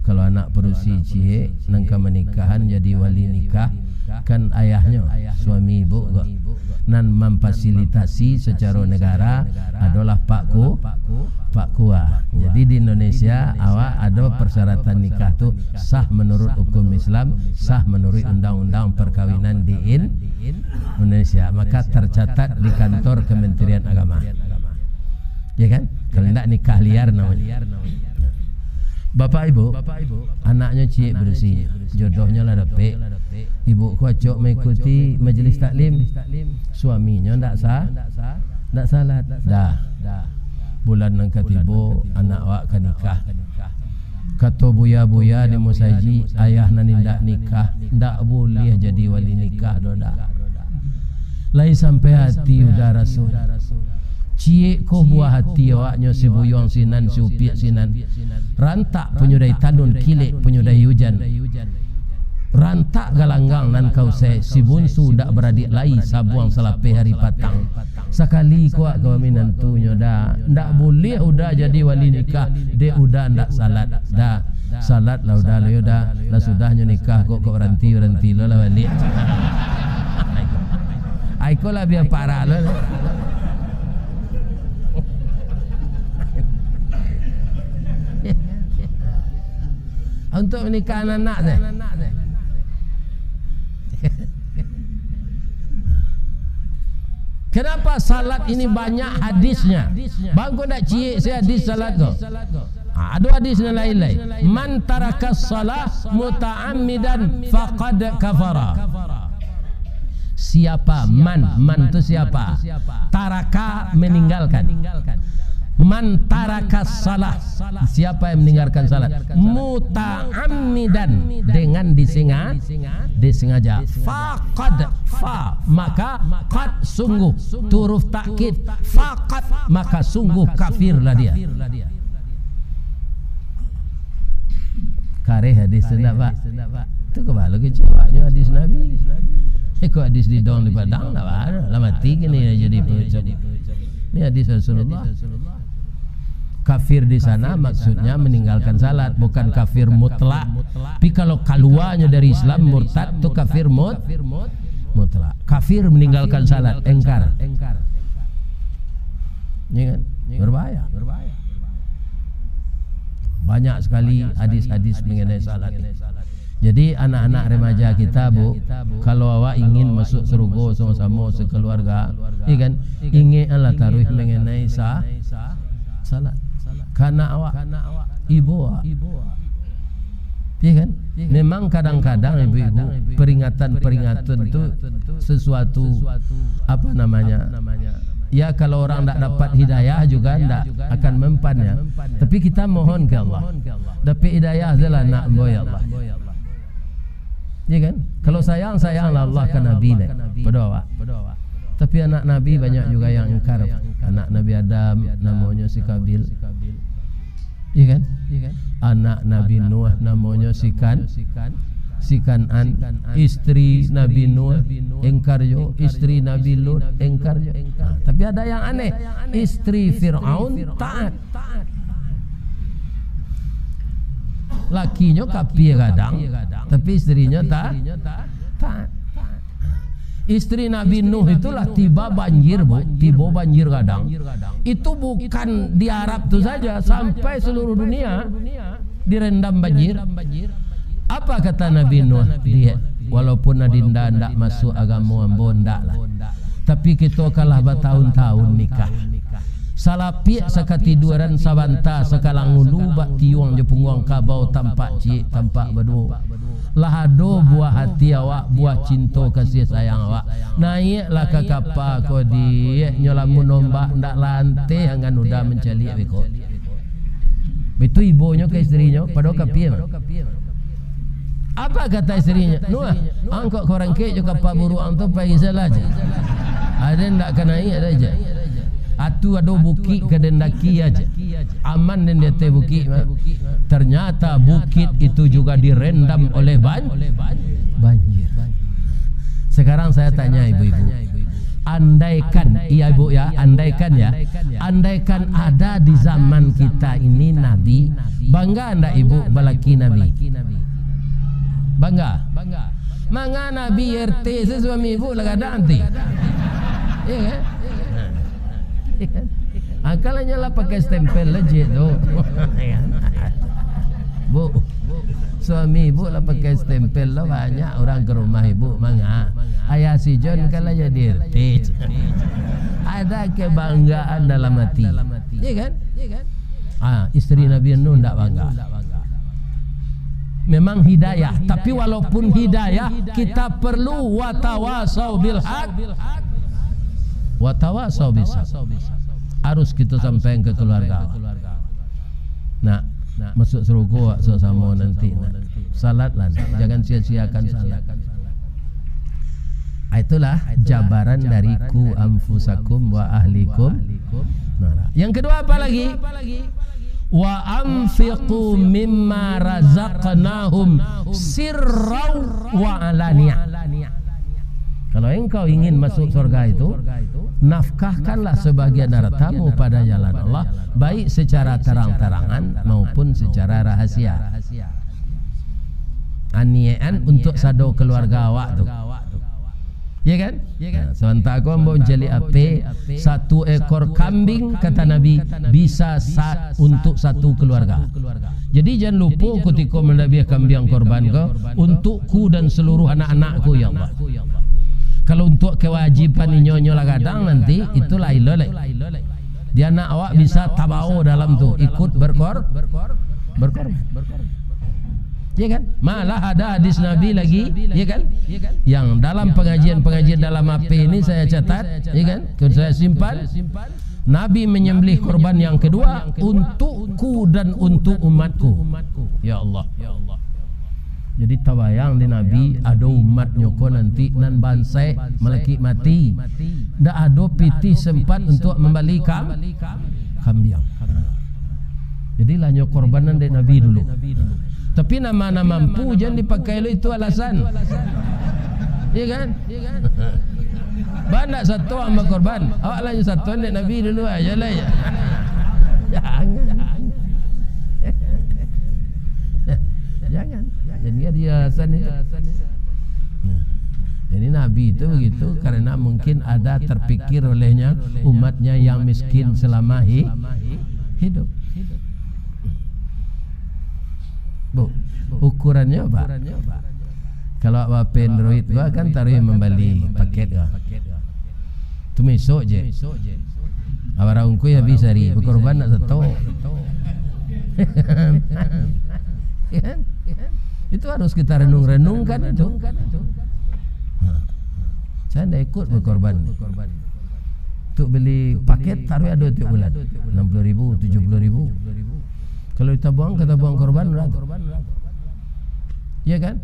Kalau anak padusi ciek, nan ka manikahan jadi wali nikah, kan ayahnyo, suami ibu ko, nan memfasilitasi secara negara adalah Pak Ku-, Pak Kua. Jadi di Indonesia awak ada persyaratan nikah tu sah menurut hukum Islam, sah menurut undang-undang perkawinan di In-, Indonesia. Maka tercatat di kantor Kementerian Agama. Ya kan? Kalau ndak nikah liar namanya. Bapak ibu, anaknyo ciek badusi, jodohnyo lah dapek. Ibu ko acok maikuti majelis taklim. Suaminyo ndak sa-, ndak salat. Dah. Bulan nan katibo, anak awak ka nikah. Kato buya-buya di musajik, ayah nan indak nikah, ndak buliah jadi wali nikah doh, dah. Lai sampai hati udah raso. Ciek ko buah hati awaknyo, si buyuang sinan, si upiak sinan. Rantak panyudahi tanun, kilek panyudahi ujan. Rantak galanggang nan ka usai, si bunsu dak baradiak lai, sabuang salapeh ari patang. Sakali kuak ka minantunyo, dah. Ndak buliah udah jadi wali nikah, dek udah ndak salat. Dah. Salat lah udah lo yo dah. Lah sudahnyo nikah kok, kok baranti-baranti lo lah baliak. Ai ko lah bia parah lo. Untuk menikah anak-anak teh. Kenapa salat ini banyak hadisnya? Bangko ndak ciek se hadis salat ko. Ha, ado hadis nan lain lai. "Man taraka salah muta'ammidan faqad kafara." Siapa man, man tu siapa? Taraka, meninggalkan. "Man taraka salah," siapa yang meninggalkan salat, "muta'ammidan," dengan disenga-, disengaja, "faqad," fa, maka, "qad," sungguh, tu huruf takkid, "faqad," maka sungguh kafirlah dia. Kareh hadis tu ndak, Pak? Tu kapalo kecewaknyo hadis Nabi. Eh, kok hadis di Dong di Padang ndak ada. Lah mati kini jadi pengecek. Ini hadis Rasulullah. Kafir di sana maksudnya meninggalkan salat, bukan kafir mutlak. Tapi kalau kaluanyo dari Islam, murtad, tu kafir mut-, mutlak. Kafir meninggalkan salat, engkar. Ya kan? Berbahaya. Banyak sekali hadis-hadis mengenai salat. Jadi, anak-anak remaja kita, Bu, kalau awak ingin masuk surga samo-samo sekeluarga, iya kan, ingeklah taruih mengenai sa-, salat. Ka anak awak, ibu awak. Iya kan? Memang kadang-kadang, ibu-ibu, peringatan-peringatan tu sesuatu, apa namanya, ya, kalau orang ndak dapat hidayah juga ndak akan mempan, ya. Tapi kita mohon ke Allah. Dapek hidayah sajolah anak ambo, ya Allah. Ya kan? Kalau sayang, sayanglah Allah ka Nabi, dek. Pado awak. Tapi anak Nabi banyak juga yang ingkar. Anak Nabi Adam, namonyo si Kabil. Ya kan? Anak Nabi Nuh, namonyo si Kan-, si Kan'an. Istri Nabi Nuh, ingkar jo. Istri Nabi Lut, ingkar jo. Nah, tapi ada yang aneh. Istri Fir'aun taat. Lakinyo kapia gadang, tapi istrinyo ta-, taat. Istri Nabi Nuh itulah tiba banjir, Bu, tibo banjir gadang. Itu bukan di Arab tu saja, sampai seluruh dunia direndam banjir. Apa kata Nabi Nuh? "Diak, walaupun adinda ndak masuak agamo ambo, ndaklah. Tapi kito kan lah batahun-tahun nikah. Salapiak sakatiduaran, sabanta sakalang ulu, bak tiuang jo pungguang kabau, tampak ciek, tampak baduo. Lah ado buah hati awak, buah cinto kasih sayang awak. Naiaklah ka kapa ko, Diak, nyo lamun ombak ndak lanteh angan udah mancaliak beko." Itu ibonyo ka istrinyo, pado kapia mah. Apa kata istrinyo? "Nuh, angkok ka rangkek jo kapa buruak ang tu, pai sajolah." Ado ndak ka naiak dah, jar. Atu ado bukik ka den daki aja. Aman den di ateh bukik mah. Ternyata bukit itu juga direndam oleh ban-, banjir. Sekarang saya tanya ibu-ibu. Andaikan, iya, Bu, ya, andaikan, ya, andaikan ada di zaman kita ini nabi, bangga ndak ibu balaki nabi? Bangga. Manga Nabi R T se suami ibu lah gadang ti. Iya kan? Iya kan? Angkalanyo lah pakai stempel lah je tu. Bu, suami ibu lah pakai stempel lah, banyak orang ke rumah ibu, manga. Ayah si John kan lah jadi R T. Ada kebanggaan dalam hati. Iya kan? Iya kan? Ah, isteri Nabi Nuh ndak bangga. Memang hidayah, tapi walaupun hidayah, kita perlu watawasau bil haq, watawasau bis sabr. Harus kita sampaikan ke keluarga. Nak masuk surga awak sama-sama nanti, nak. Salatlah, nak. Jangan sia-siakan salat. Ah, itulah jabaran dari ku anfusakum wa ahlikum nara. Yang kedua apa lagi? "Wa anfiqu mimma razaqnahum sirran wa alaniyah." Kalau engkau ingin masuk surga itu, nafkahkanlah sebagian hartamu pada jalan Allah, baik secara terang-terangan maupun secara rahasia. Aniakan untuk sado keluarga awak tu. Ya kan? Ya kan? Nah, sementara ko ambo mancaliak ape, satu ekor kambing, kata Nabi, bisa sa-, untuk satu keluarga. Jadi, jan lupo kutiko mandabiah kambiang korban ko, untukku dan seluruh anak-anakku, ya Allah. Kalau untuk kewajiban inyo-nyo lah gadang nanti, itu lain lo lai. Di anak awak bisa tabao dalam tu, ikut berkor-, berkorban. Ya kan? Malah ada hadis Nabi lagi, ya kan? Yang dalam pengajian-pengajian dalam H P ini saya catat, ya kan? Saya simpan. Nabi menyembelih korban yang kedua untukku dan untuk umatku. Ya Allah. Jadi tabayang di Nabi, ado umatnyo ko nanti nan bansaik, malakik mati. Ndak ado pitih sempat untuk mambali kam-, kambiang. Jadi lah nyo korbanan dek Nabi dulu. Tapi nan ma-, nan mampu, jan dipakai lo itu alasan. Iya kan? Banyak sato ang bakorban. Awak lah nyo sato dek Nabi dulu aja lah ya. Jangan. Jangan. Jadi ada alasan itu. Nah. Jadi Nabi itu begitu karena mungkin ada terpikir olehnya umatnya yang miskin selama hi-, hidup. Bu, ukurannya apa? Kalau awak Android, awak kan taruh mambali paket, kan? Tu misok je. Awak raungkui habis hari, bakorban ndak sato. Kan? Itu harus kita renung-renungkan itu. Nah, saya ndak ikut bakorban. Untuk beli paket, taruh ado tiap bulan. Enam puluh ribu, tujuh puluh ribu. Kalau ditabuang, ka tabuang korban, barapo? Iya kan?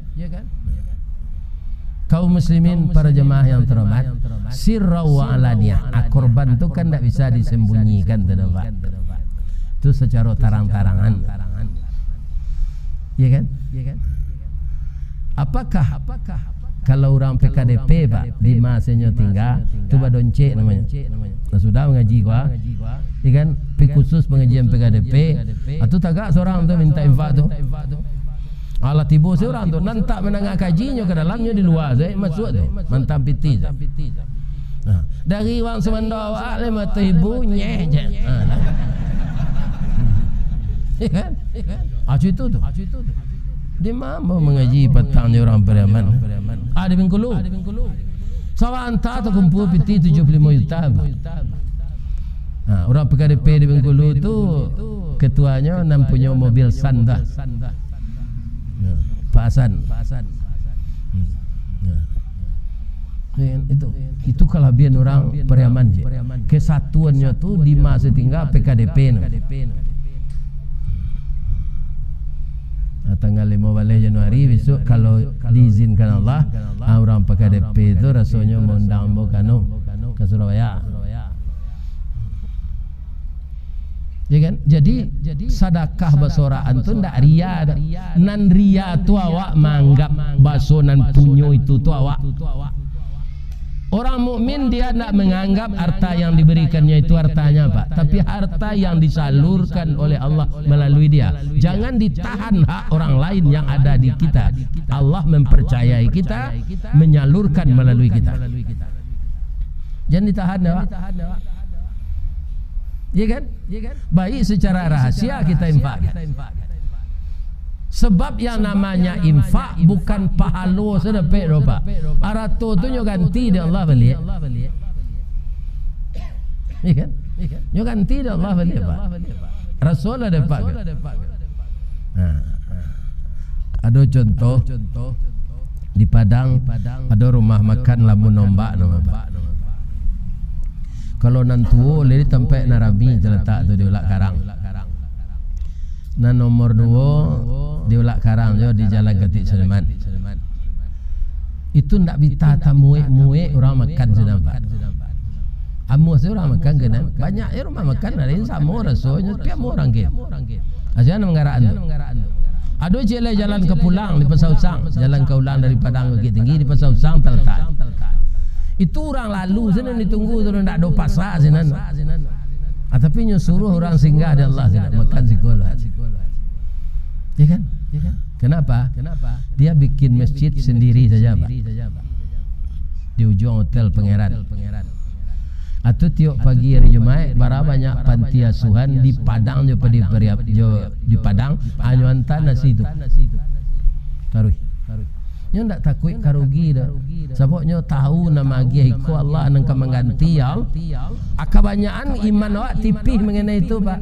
Kaum muslimin, para jemaah yang terhormat, sirra wa alaniyah. Ah, korban tu kan ndak bisa disembunyikan tu, Pak. Tu secara tarang-tarangan. Iya kan? Apakah kalau urang P K D P, Pak, di ma se nyo tingga, tu badoncek namonyo. Nah, sudah mangaji ko, ah. Iya kan? Pi khusus pangajian P K D P, ah, tu tagak surang tu minta infak tu. Alah tibo se urang tu, nan tak mandanga kaji nyo ka dalam, nyo di lua se masuak tu, mantang pitih se. Nah, dari uang sumando awak limo ratuih ribu, nyeh je. Ha, nah. Iya kan? Ah, itu tu. Di ma ambo mangaji patangnyo urang Pariaman? Ah, di Bengkulu. Sawah anta takumpua pitih tujuah puluah limo juta, Pak. Nah, urang P K D P di Bengkulu tu, ketuanyo nan punyo mobil San tu. Nah, Pak Hasan. Hmm. Nah. Kan, itu. Itu kalabihan urang Pariaman je. Kesatuannyo tu di ma se tingga P K D P no. Nah, tanggal limo baleh Januari besok, kalau diizinkan Allah, ah, urang P K D P tu rasonyo maundang ambo ka anu, ka Surabaya. Ya kan? Jadi, sadakah basoraan tu ndak ria doh. Nan ria tu awak maanggap baso nan punyo itu tu awak. Orang mukmin, dia ndak menganggap harta yang diberikannya itu hartanya, Pak, tapi harta yang disalurkan oleh Allah melalui dia. Jangan ditahan hak orang lain yang ada di kita. Allah mempercayai kita, menyalurkan melalui kita. Jangan ditahan, ya, Pak. Iya kan? Baik secara rahasia kita infakkan. Sebab yang namanya infak bukan pahalo sadapek doh, Pak. Arato tu nyo ganti dek Allah baliak. Iya kan? Nyo ganti dek Allah baliak, Pak. Raso lah dapek. Nah, ado contoh di Padang, ado rumah makan Lamun Ombak namo, Pak. Kalau nan tuo, lari tampek nan rami talatak tu di Ulak Karang. Nan nomor duo di Ulak Karang jo di Jalan Katik Sudirman. Itu ndak bisa tamuek-muek urang makan sinan, Pak. Amuah se urang makan ka nan. Banyak se rumah makan lain samo rasonyo, tapi amuah urang ka. Aja nan manggarak tu. Ado ciek lai jalan ka pulang di Pasar Usang, jalan ka pulang dari Padang Bukittinggi di Pasar Usang talatak. Itu urang lalu sinan ditunggu tu, ndak ado pasa sinan. Ah, tapi nyo suruah urang singgah di Allah sinan, makan siko lo. Ya kan? Ya kan? Kenapa? Dia bikin masjid sendiri saja, Pak. Di ujuang Hotel Pangeran. Atau tiok pagi hari Jumaik, bara banyak panti asuhan di Padang jo padi pariap-, jo di Padang, hanyo anta nasi tu. Taruih. Nyo ndak takuik ka rugi doh. Sabab nyo tahu nan magiah iko Allah nan ka mangganti, ya Allah. Ah, kabanyakan iman awak tipih mangenai itu, Pak.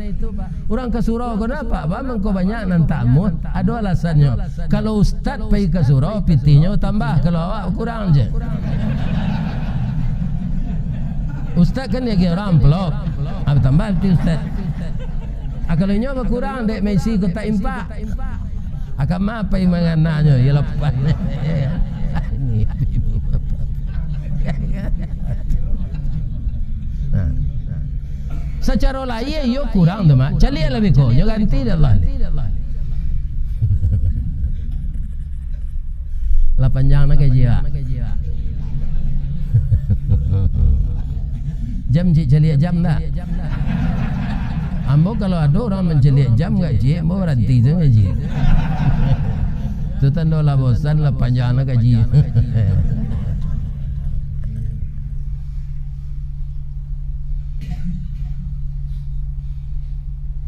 Urang ka surau ko ndak apak, Pak, mangko banyak nan tamuah. Ado alasannyo. Kalau ustad pai ka surau, pitihnyo tambah, kalau awak kurang je. Ustad kan diagiah urang amplop. Ah, batambah pitih ustad. Ah, kalau inyo bakurang, dek maisi kotak infak. Ah, ka ma pai mangananyo? Yo lapeh. Ini. Nah. Sacaro lahia iyo kurang tu, Mak. Caliak lah beko, nyo ganti dek Allah. Lah panjang nak gaji, Pak. Jam cik caliak jam tak? Ambo kalau ado urang mancaliak jam gak cik, ambo baranti tu ngaji. Tu tando lah bosan, lah panjang nak gaji.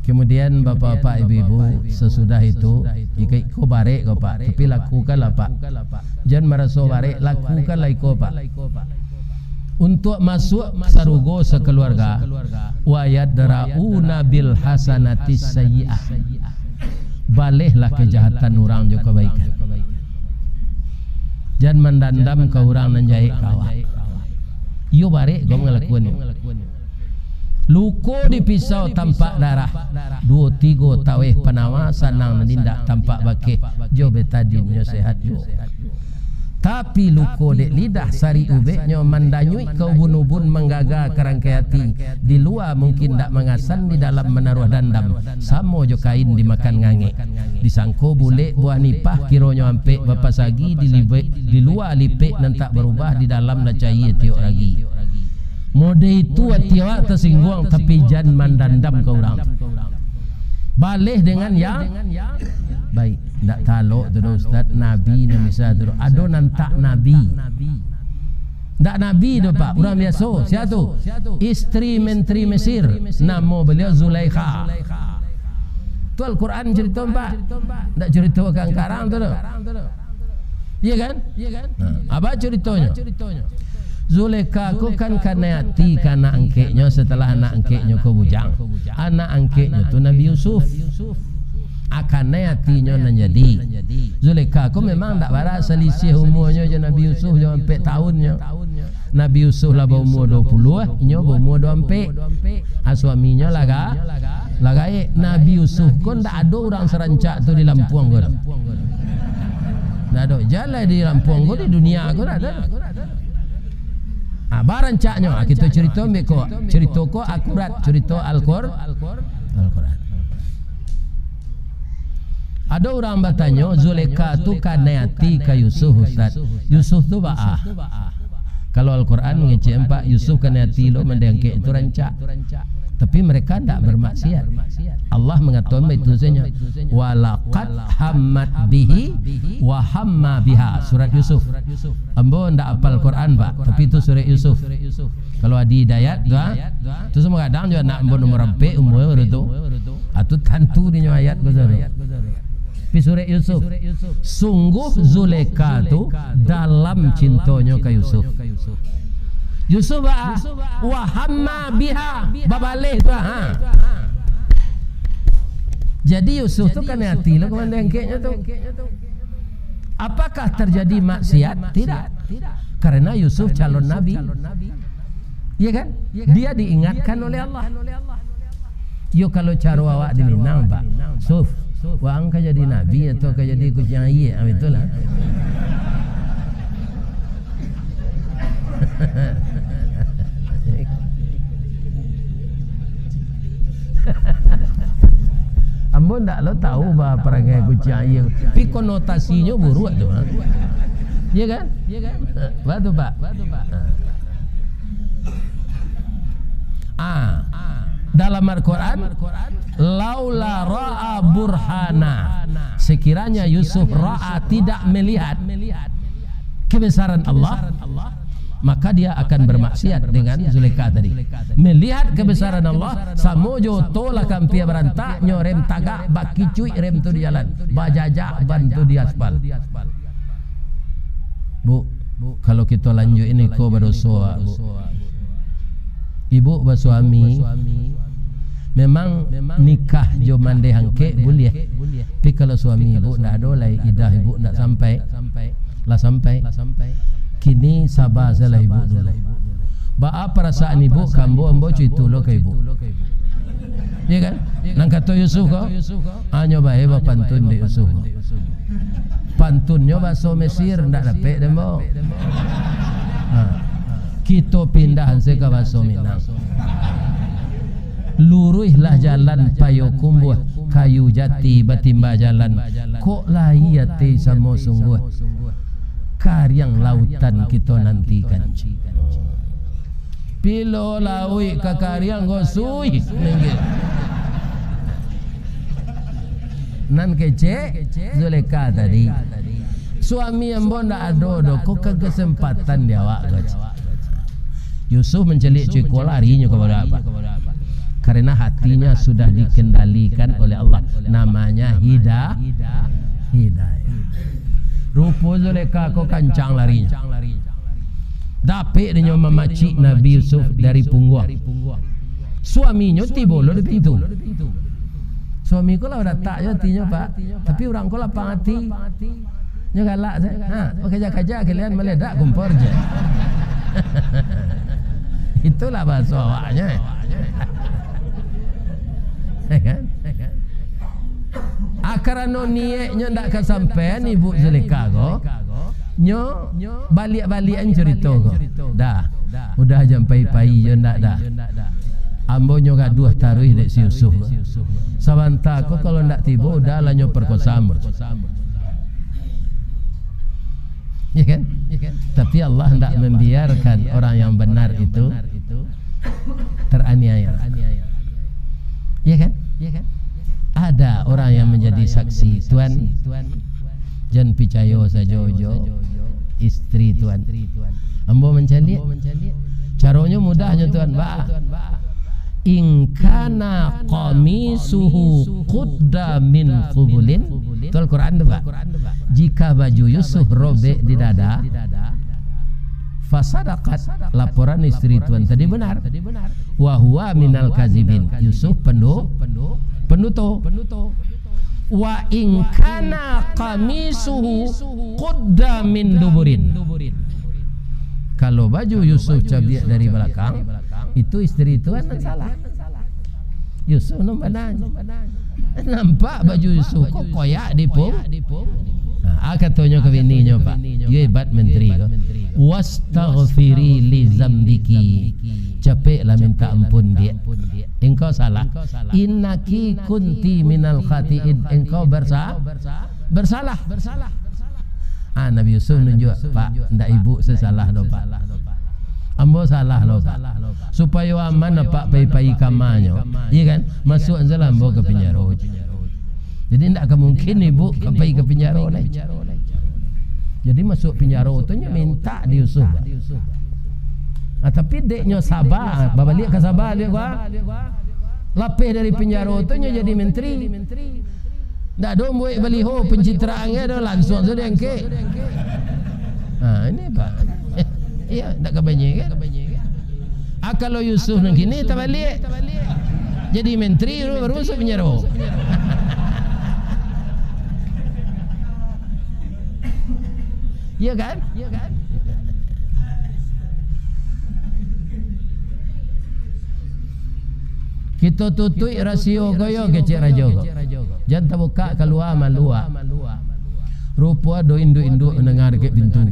Kemudian, bapak-bapak, ibu-ibu, sasudah itu, jikok iko barek ko, Pak, tapi lakukanlah, Pak. Jan maraso barek, lakukanlah iko, Pak. Untuak masuak sarugo sakaluarga, wa yadra'una bil hasanatis sayyi'ah. Balehlah kajahatan urang jo kabaikan. Jan mandandam ka urang nan jahek ka awak. Iyo barek ko mangalakuannyo. Luko di pisau tampak darah, duo tigo taweh panawa, sanang nan indak tampak bakeh, jo betadin nyo sehat juo. Tapi luko dek lidah sarik ubeknyo mandanyuik ka ubun-ubun, manggaga ka rangkai ati, di lua mungkin ndak mangasan, di dalam manaruah dandam, samo jo kain dimakan ngangek. Disangko bulek buah nipah, kironyo ampek bapasagi, di libek, di lua lipek nan tak barubah, di dalam lah caia tiok ragi. Mode itu ati awak tasingguang, tapi jan mandandam ka urang tu. Baleh dengan yang baik. Ndak talok tu doh, Ustaz, nabi nan bisa tu doh. Ado nan tak nabi. Ndak nabi doh, Pak, urang biaso. Sia tu? Isteri menteri Mesir, namo beliau Zulaikha. Tu Al-Quran carito, Pak. Ndak carito karang-karang tu doh. Iya kan? Nah, apa caritonyo? Zulaikha ko kan kanai ati ka anak angkeknyo, satalah anak angkeknyo ko bujang. Anak angkeknyo tu Nabi Yusuf. Ah, kanai atinyo nan jadi. Zulaikha ko memang ndak bara salisiah umuanyo jo Nabi Yusuf, jo ampek taunnyo. Nabi Yusuf lah baumua duo puluah, inyo baumua duo ampek. Ah, suaminyo lah ga-, lah gaek. Nabi Yusuf ko ndak ado urang sarancak tu di Lampuang ko. Ndak ado. Jalai di Lampuang ko, di dunia ko ndak ado. Ah, barancaknyo, ah, kito carito ambek ko. Carito ko akurat, carito Al-Qur-, Al-Quran. Ado urang batanyo, Zulaikha tu kanai ati ka Yusuf, Ustaz. Yusuf tu baa? Kalau Al-Quran mangecek, Pak, Yusuf kanai ati lo mandeh angkek itu rancak. Tapi mereka ndak bermaksiat. Allah mangatokan baitu sajo. "Walaqad hammat bihi wa hamma biha." Surat Yusuf. Ambo ndak apal Quran, Pak, tapi itu surat Yusuf. Kalau Adi Hidayat tu, ha? Tu samo kadang juo anak ambo nomor ampek umua baru tu. Ah, tu tantu dinyo ayat ko sado. Pi surat Yusuf. Sungguh Zulekha tu dalam cintonyo ka Yusuf. Yusuf ba-, "Wa hamma biha," babaleh tu, ha. Jadi Yusuf tu kanai ati lo ka mandeh angkeknyo tu. Apakah terjadi maksiat? Tidak. Karena Yusuf calon nabi. Iya kan? Dia diingatkan oleh Allah. Yo, kalau caro awak di Minang, Pak, Suf, waang ka jadi nabi atau ka jadi kuciang aia, ah, itulah. Ambo ndak lo tahu ba parangai kuciang aia, tapi konotasinyo buruak tu, ha. Iya kan? Iya kan? Batu, Pak. Ah, dalam Al-Quran, "Laula ra'a burhana." Sekiranya Yusuf ra'a, tidak melihat kebesaran Allah, maka dia akan bermaksiat dengan Zulekha tadi. Melihat kebesaran Allah, samo jo oto lah ka ampia barantak, nyo rem tagak, bakicuik rem tu di jalan, bajajak ban tu di aspal. Bu, kalau kito lanjuik ini ko badoso, Bu. Ibu basuami, memang nikah jo mandeh angkek buliah. Tapi kalau suami ibu ndak ado lai, idah ibu ndak sampai, lah sampai. Kini saba sajolah ibu dulu. Baa parasaan ibu ka ambo, ambo co itu lo ka ibu. Iya kan? Nan kato Yusuf ko, hanyo bae bapantun dek Yusuf ko. Pantunnyo baso Mesir, ndak dapek dek ambo. Ha. Kito pindah se ka baso Minang. Luruihlah jalan Payokumbuah, kayu jati batimba jalan. Kok lai ati samo sungguah, kariang lautan kito nantikan. Pilo lauik ka kariang ko suih, minggir. Nan kecek Zulekha tadi. Suami ambo ndak ado doh, ko ka kesempatan di awak ko. Yusuf mancaliak cuko, larinyo ka bawah, Pak. Karena hatinya sudah dikendalikan oleh Allah. Namanya hida-, hidayah. Rupo Zulekha ko kancang larinyo. Dapek dinyo mamacik Nabi Yusuf dari pungguang. Suaminyo tibo lo di pintu. Suami ko lah datak jo atinyo, Pak. Tapi urang ko lapang ati. Nyo galak se. Ha, bakaja-kaja kalian maledak kompor je. Itulah bahaso awaknyo. Ya kan? Ah, karano niaiknyo ndak kasampaian, Ibu Zulekha ko, nyo baliak-baliakan carito ko. Dah, udah jan pai-pai jo ndak dah. Ambo nyo gaduah taruih dek si Yusuf. Sabanta ko kalau ndak tibo, udah lah nyo parkosa ambo. Ya kan? Tapi Allah ndak membiarkan orang yang benar itu teraniaya. Ya kan? Ada orang yang menjadi saksi, Tuan. Jan picayo sajo jo istri Tuan. Ambo mancaliak. Caronyo mudah nyo, Tuan, ba. "In kana qamisuhu qudda min qubulin." Itu Al-Quran tu, Pak. Jika baju Yusuf robek di dada, fasadaqat, laporan istri Tuan tadi benar. Wa huwa minal kazibin. Yusuf pendu-, penduto. "Wa in kana qamisuhu qudda min duburin." Kalau baju Yusuf cabiak dari balakang, itu istri Tuan nan salah. Yusuf nan bana. Nampak baju Yusuf ko koyak di pung-, nah, ah, katonyo ka bininyo, Pak. Yo hebat menteri ko. "Wastaghfiri li zambiki." Capeklah minta ampun, Diak. Engkau salah. "Innaki kunti minal khatiin." Engkau bersa-, bersalah. Ah, Nabi Yusuf nunjuak, "Pak, ndak ibu sasalah doh, Pak." Ambo salah lo, Pak. Supayo aman, Pak, pai-pai kamanyo. Iya kan? Masuak sajolah ambo ka pinjaro. Jadi, ndak ka mungkin ibu ka pai ka pinjaro lai. Jadi, masuak pinjaro tu nyo mintak di Yusuf, Pak. Ah, tapi dek nyo saba, babaliak ka saba, liak gua. Lapeh dari pinjaro tu nyo jadi menteri. Ndak ado buek baliho, pencitraan ge ado, lansuang tu diangkek. Ha, ini, Pak. Iya, ndak ka banyia kan? Ah, kalau Yusuf nan kini tabaliak. Jadi menteri baru, baru masuak pinjaro. Iya kan? Kito tutuik rasio ko yo, kecek rajo ko. Jan tabukak kalua malu, ah. Rupo ado induak-induak mandanga dakek pintu.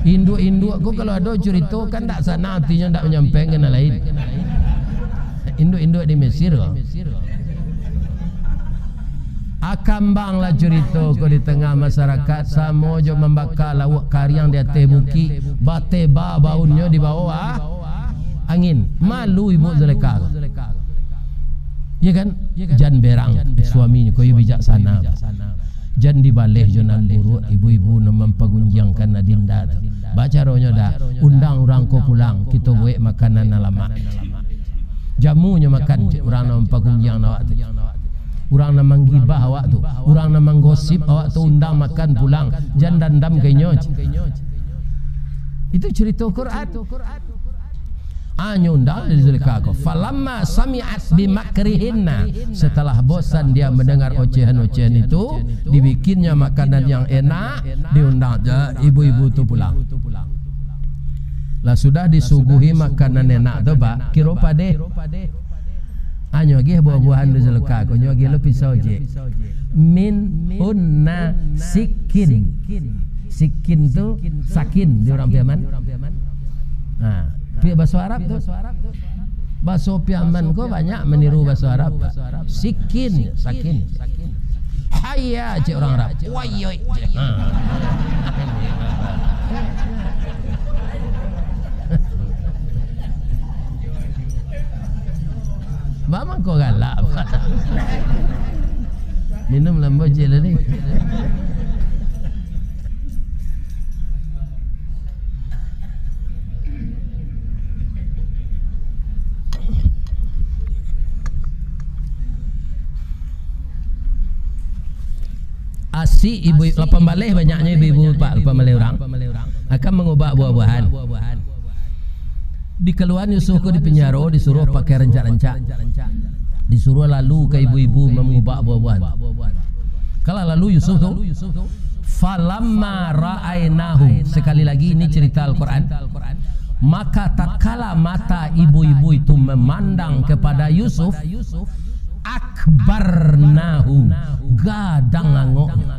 Induak-induak ko kalau ado curito kan ndak sanang atinyo, ndak manyampaikan ka nan lain. Induak-induak di Mesir ko. Akambanglah curito ko di tangah masarakat, samo jo mambaka lauak kariang di ateh bukik, bateba baunnyo di bawah angin. Malu ibu Zulekha ko. Iya kan? Jan berang, suaminyo ko iyo bijaksana. Jan dibaleh jo nan buruak, ibu-ibu nan mampagunjiangkan adinda tu. Bacaronyo dak, undang urang ko pulang, kito buek makanan nan lamak. Jamunyo makan, urang nan mampagunjiang awak tu. Urang nan manggibah awak tu, urang nan manggosip awak tu, undang makan pulang, jan dandam ka inyo. Itu curito Quran. Anyo undang dari Zulekha ko. Falamma sami'at bimakrihinna. Setelah bosan dia mendengar ocehan-ocehan itu, dibikinnya makanan yang enak, diundang je ibu-ibu tu pulang. Lah sudah disuguhi makanan enak tu, Pak, kiro padeh. Anyo agih buah-buahan di Zulekha ko, nyo agih lo pisau jek. Min hunna sikin. Sikin tu sakin di urang Piaman. Ha, pi-, baso Arab tu. Baso Piaman ko banyak maniru baso Arab. Sikin, sakin. Hayya, cek urang Arab. Wayoi. Ha. Ba mangko galak, Pak. Minum lambo je lah ni. Asik ibu, lapan baleh banyaknyo ibu-ibu, Pak, lapan baleh urang. Akan mangubak buah-buahan. Dikaluaan Yusuf ko di pinjaro, disuruah pakai rancak-rancak. Disuruah lalu ka ibu-ibu mangubak buah-buahan. Kalau lalu Yusuf tu, falamma ra'ainahu. Sekali lagi, ini cerita Al-Quran. Maka tatkala mata ibu-ibu itu memandang kepada Yusuf, akbarnahu, gadang angoknyo.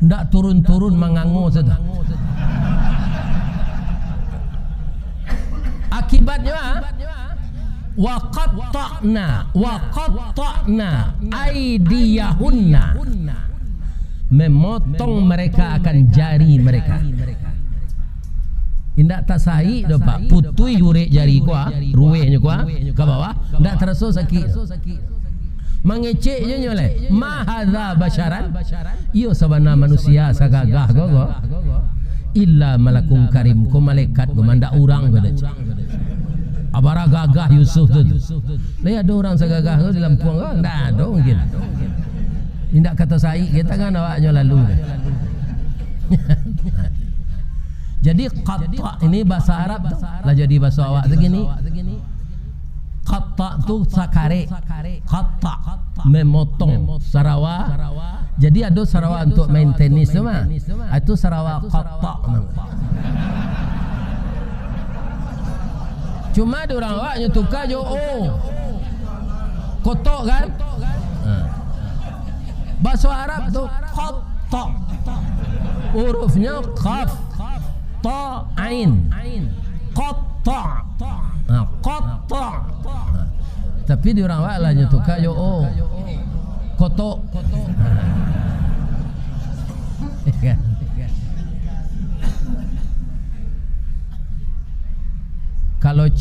Ndak turun-turun mangango sajo. Akibatnyo, ah, wa qatta'na, wa qatta'na aidiyahunna. Memotong mereka akan jari mereka. Indak tasaik doh, Pak. Putuih urek jari ko, ah, ruwehnyo ko, ah, ka bawah. Ndak taraso sakik. Mangecek je nyo lai, "Ma hadza basyaran?" Iyo sabana manusia sagagah ko, ko. "Illa malakun karim," ko malaikat ko, mandak urang ko dah. Abara gagah Yusuf tu, tu. Lai ado urang sagagah ko di Lampung ko? Ndak ado mungkin. Indak ka tasaik ka tangan awaknyo lalu. Jadi, qatta' ini bahasa Arab tu, lah jadi bahasa awak tu gini. Qatta' tu sakarek. Qatta', memotong. Sarawa. Jadi, ado sarawa untuk main tenis tu mah. Ah, itu sarawa qatta' namanya. Cuma di urang awak nyo tuka jo o. Kotok kan? Ha. Bahaso Arab tu qatta'. Hurufnyo qaf, ta, ain. Qatta'. Ha, qatta'. Ha. Tapi di urang awak lah nyo tuka jo o. Kotok. Ha.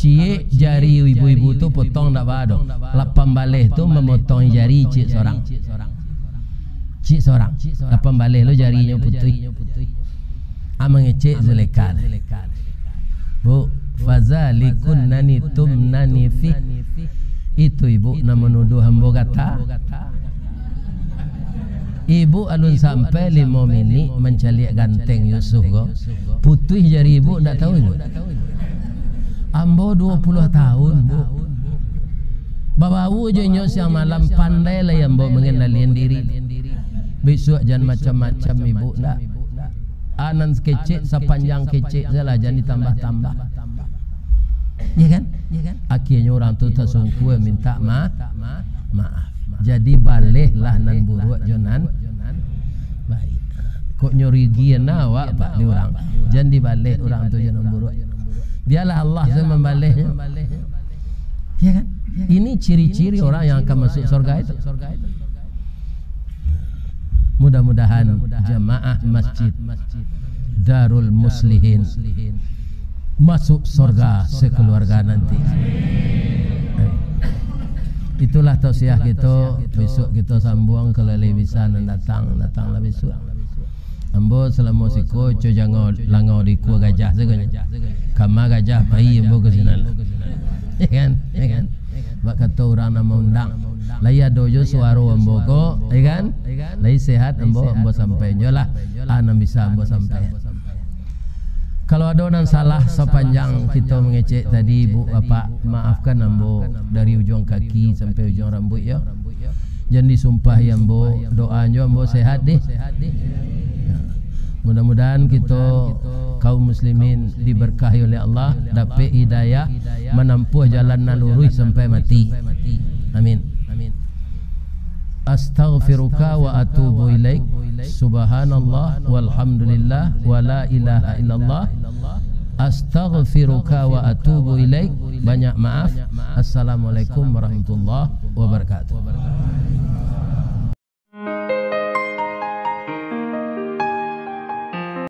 Ciek jari ibu-ibu tu potong ndak baa doh. Lapan baleh tu mamotong jari ciek sorang. Ciek sorang. Lapan baleh lo jarinyo putuih. Ah, mangecek Zulekha. Bu, fazalikunna tumnani fih. Itu ibu nan manuduah ambo gata. Ibu alun sampai limo minik mancaliak ganteng Yusuf ko, putuih jari ibu, ndak tahu ibu? Ambo duo puluah tahun, Bu. Babau jo inyo siang malam, pandai lai ambo mangendalian diri. Bisuak jan macam-macam ibu, ndak. Anan kecek, sapanjang kecek salah, jan ditambah-tambah. Ya kan? Akhirnyo urang tu tasungkua minta ma-, maaf. Jadi balehlah nan buruak jo nan baik. Kok nyo rugi na awak, Pak, di urang. Jan dibaleh urang tu jo nan buruak. Bialah Allah sajo mambalehnyo. Ya kan? Ini ciri-ciri orang yang akan masuk surga itu. Mudah-mudahan jamaah Masjid Darul Muslihin masuk surga sekeluarga nanti. Itulah tausiah kito, besok kito sambuang, kalau lai bisa nan datang, datanglah besok. Ambo salamo siko, co jango langau di ikua gajah sajo nyo. Kama gajah pai ambo ka sinan. Ya kan? Ya kan? Bak kato urang nan maundang. Lai ado jo suaro ambo ko, ya kan? Lai sehat ambo, ambo sampaian jo lah. Ah, nan bisa ambo sampaian. Kalau ado nan salah sapanjang kito mangecek tadi, Bu, Bapak, maafkan ambo dari ujuang kaki sampai ujuang rambuik, yo. Jan disumpahi ambo, doa jo ambo sehat deh. Mudah-mudahan kito kaum muslimin diberkahi oleh Allah, dapek hidayah manampuah jalan nan luruih sampai mati. Amin. Astaghfiruka wa atubu ilaik. Subhanallah walhamdulillah wa la ilaha illallah. Astaghfiruka wa atubu ilaik. Banyak maaf. Assalamualaikum warahmatullahi wabarakatuh.